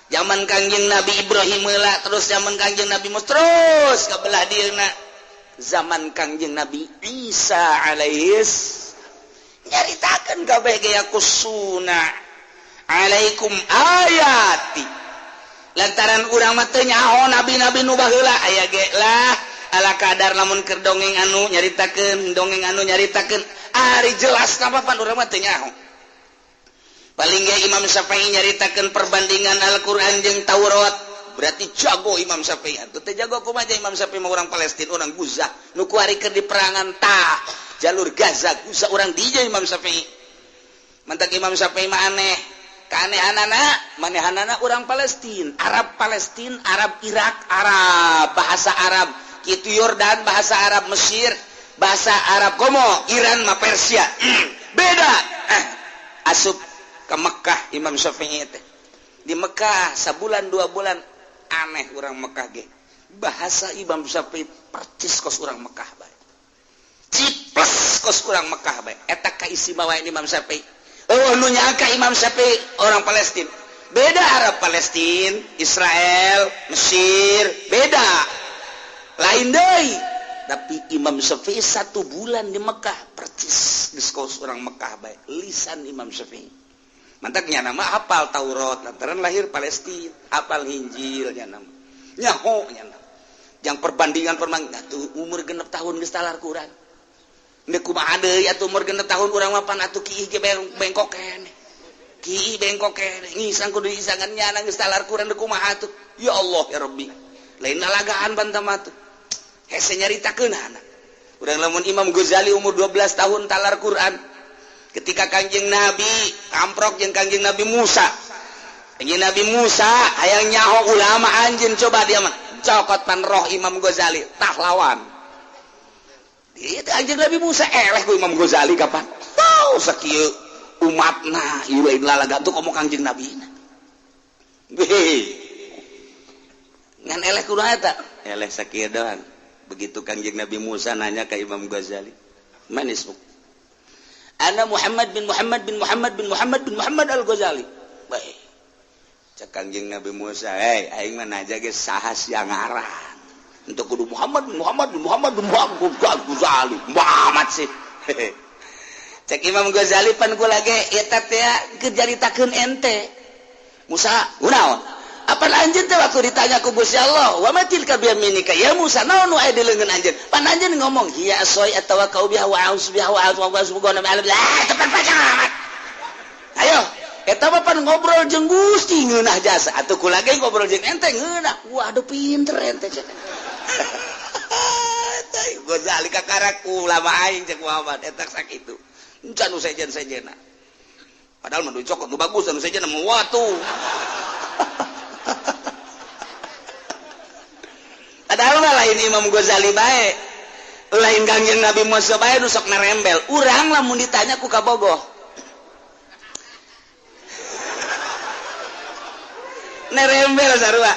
zaman Kangjeng Nabi Ibrahim heula, terus zaman Kangjeng Nabi Musa, terus ke belah dieuna zaman Kangjeng Nabi Isa alaihis nyaritakeun kabeh ge yakusuna alaikum ayati. Lantaran urang mah teu nyaho nabi-nabi nu baheula aya ge lah ala kadar lamun keur dongeng anu nyaritakeun dongeng anu nyaritakeun ari jelas napa pan urang mah teu nyaho. Paling ge Imam Syafi'i nyaritakeun perbandingan Al-Qur'an jeung Taurat. Berarti jago Imam Syafi'i. Atuh teh jago kumaha Imam Syafi'i mah orang Palestina, orang Gaza. Nu kuari keur di perangan ta jalur Gaza, Gaza orang dinya Imam Syafi'i. Mantak Imam Syafi'i mah aneh. Keanehanana, manehanana orang Palestina, Arab Palestina, Arab Irak, Arab bahasa Arab. Kitu Yordan bahasa Arab, Mesir bahasa Arab, komo Iran mah Persia. Beda. Asup ke Mekah Imam Syafi'i teh. Di Mekah sabulan 2 bulan aneh orang Mekah ge. Bahasa Imam Syafi'i percis kos orang Mekah bae. Ciples kos orang Mekah bae. Eta kaistimewaan Imam Syafi'i. Oh, nu nyangka Imam Syafi'i orang Palestina. Beda Arab Palestina, Israel, Mesir, beda. Lain deui. Tapi Imam Syafi'i 1 bulan di Mekah percis geus kos orang Mekah bae. Lisan Imam Syafi'i. Mantaknya nama hafal Taurat lantaran lahir Palestina, hafal Injil nya nama. Nyaho nya nama. Yang perbandingan perbandingan tuh umur 6 tahun geus talar Quran. Ndek kumaha deui atuh umur 6 tahun urang mah pan atuh kiih ge bengkok keneh. Kiih bengkok keneh, ngisang kudu isangan nya geus talar Quran ndek kumaha atuh. Ya Allah ya Rabbi. Lain lalagaan bantam atuh. Hese nyaritakeun anak. Urang lamun Imam Ghazali umur 12 tahun talar Quran. Ketika Kangjeng Nabi kamprok jeung Kangjeng Nabi Musa. Kangjeng Nabi Musa hayang nyaho ulama anjeun coba dia mah cokot pan roh Imam Ghazali tah lawan. Itu Kangjeng Nabi Musa eleh ku Imam Ghazali kapan? Tau sakieu umatna ieu lain lalaga tuh komo Kangjeng Nabi na. Ngan eleh kudu eta? Eleh sakieu doang. Begitu Kangjeng Nabi Musa nanya ke Imam Ghazali, "Man ismuk?" Ana Muhammad bin Muhammad bin Muhammad bin Muhammad bin Muhammad Al-Ghazali. Baik. Cek Kangjeng Nabi Musa, "Hei, aing mah naja ge saha sia ngaran." Untuk kudu Muhammad bin Muhammad bin Muhammad bin Muhammad Al-Ghazali. Muhammad sih. Cek Imam Ghazali pan kula ge eta teh keur caritakeun ente. Musa, kunaon? Apa anjeun teh waktu ditanya ku Gusti Allah, "Wa ma tilka biyaminika ya Musa?" Naon nu aya di leungeun anjeun? Pan anjeun ngomong, "Hiya asoi atawakkau biha wa a'udzu biha wa a'udzu biha." Tepat panjang amat. Ayo, eta mah pan ngobrol jeung Gusti ngeunah jasa. Atuh kula ge ngobrol jeung ente ngeunah. Waduh pinter ente cek. Eta Ghazali kakara ulama aing cek Muhammad eta sakitu. Encan nu sejen-sejenna. Padahal mah nu cokot nu bagus nu sejenna mah watu. Padahal mah lain Imam Ghazali bae, lain Kangjeng Nabi Musa bae nu sok narembel. Urang lamun ditanya ku kabogoh. Nerembel sarua.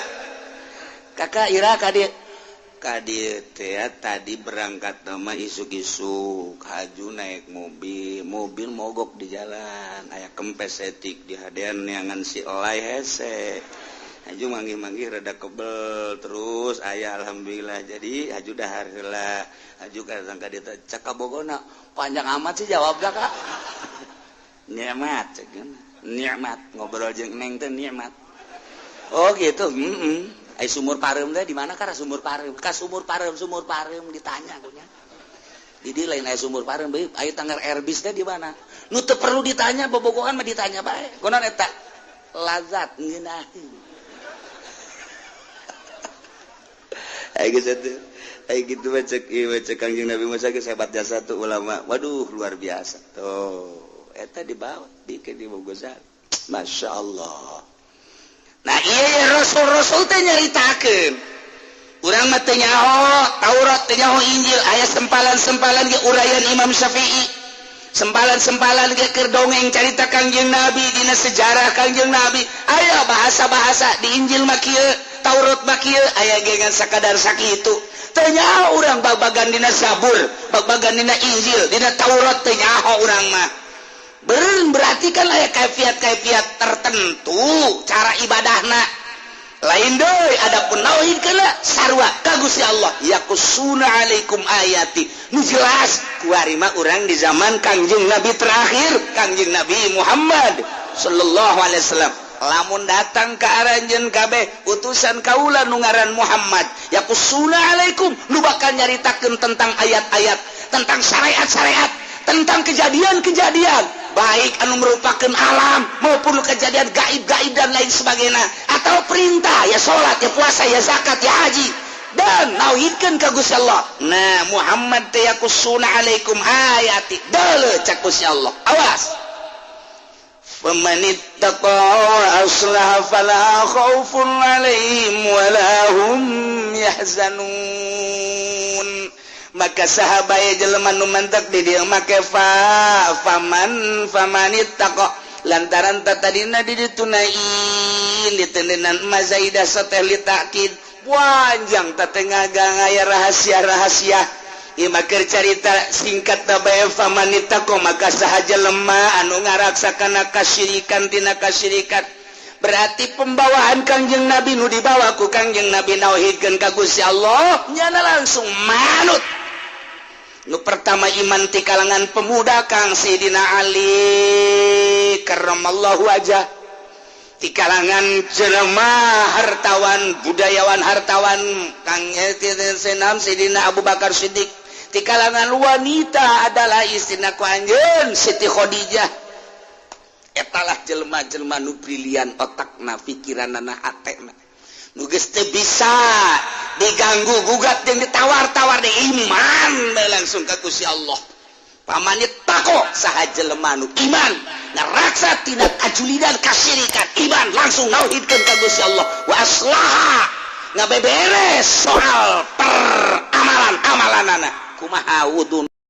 Kakak ira ka dieu. Ka dieu teh tadi berangkat mah isuk-isuk, haju naik mobil, mobil mogok di jalan, aya kempes etik di hadean neangan si elai hese. Haju manggih-manggih rada kebel terus aya alhamdulillah jadi haju dahar heula haju ka sangka dia cek kabogona panjang amat sih jawabna kak. Nikmat cek nikmat ngobrol jeung neng teh nikmat. Oh gitu. Heeh. Ai sumur pareum teh di mana ka sumur pareum? Ka sumur pareum ditanya kunya. Di dieu lain aya sumur pareum bae aya tanggar Airbus teh di mana? Nu teu perlu ditanya bobogohan mah ditanya bae. Kunaon eta? Lazat ngeunaheun. Ayo gitu baca Kangjeng Nabi Musa geus hebat jasa tuh ulama. Waduh luar biasa. Tuh eta dibawa dikeun di Ghazali. Masya Allah. Nah iya rasul-rasul teh nyaritakeun. Urang mah teu nyaho Taurat, teu nyaho Injil, aya sempalan-sempalan ge uraian Imam Syafi'i. Sempalan-sempalan ge keur dongeng carita Kangjeng Nabi dina sejarah Kangjeng Nabi. Aya bahasa-bahasa di Injil mah kieu, Taurat mah kieu, aya ge ngan sakadar sakitu. Teu nyaho urang bag-bagan dina Zabur, bag-bagan dina Injil, dina Taurat teu nyaho urang mah. Berarti kan aya kaifiat-kaifiat tertentu cara ibadahna. Lain deui adapun tauhid kana sarua ka Gusti Allah yaqusuna alaikum ayati. Nu jelas kuari mah urang di zaman Kangjeng Nabi terakhir, Kangjeng Nabi Muhammad sallallahu alaihi wasallam. Lamun datang ka aranjeun kabeh utusan kaula nu ngaran Muhammad yaqusuna alaikum nu bakal nyaritakeun tentang ayat-ayat, tentang syariat-syariat, tentang kejadian-kejadian. Baik anu merupakan alam maupun kejadian gaib-gaib dan lain sebagainya, atau perintah, ya salat, ya puasa, ya zakat, ya haji, dan nauhidkeun ka Gusti Allah. Nah, Muhammad teh yaqussuna alaikum ayati deuleu, cak Gusti Allah. Awas, famanittaqa wa aslaha fala khaufun alaihim wala hum yahzanun. Maka sahabat jelema nu mantak di dieu make fa faman famanittaqa, lantaran tadina di ditu in ditendenan mazaidah sateh li ta'kid panjang tatengah aya rahasia-rahasia. Ieu carita singkat bae. Famanittaqa, maka saha jelema anu ngaraksa kana kasyirikan, tina kasyirikan, berarti pembawaan Kangjeng Nabi nu dibawa ku Kangjeng Nabi nauhidkeun ka Gusti Allah, nyana langsung manut. Nu pertama iman ti kalangan pemuda Kang Sayyidina Ali karramallahu wajah, di kalangan jelema hartawan, budayawan, hartawan, Kang Senam Sayyidina Abu Bakar Siddiq, di kalangan wanita adalah istrina ku anjeun, Siti Khadijah. Etalah jelema-jelema nu brilian otakna, pikiranana, hatena, nu geus teu bisa diganggu gugat jeung ditawar-tawar di iman bae langsung ka Gusti Allah. Famanittaqa, saha jelema nu iman ngaraksa tina kajulidan, kasyirikan, iman langsung nauhidkeun ka Gusti Allah, wa aslaha, ngabeberes soal peramalan amalanana, kumaha wudu.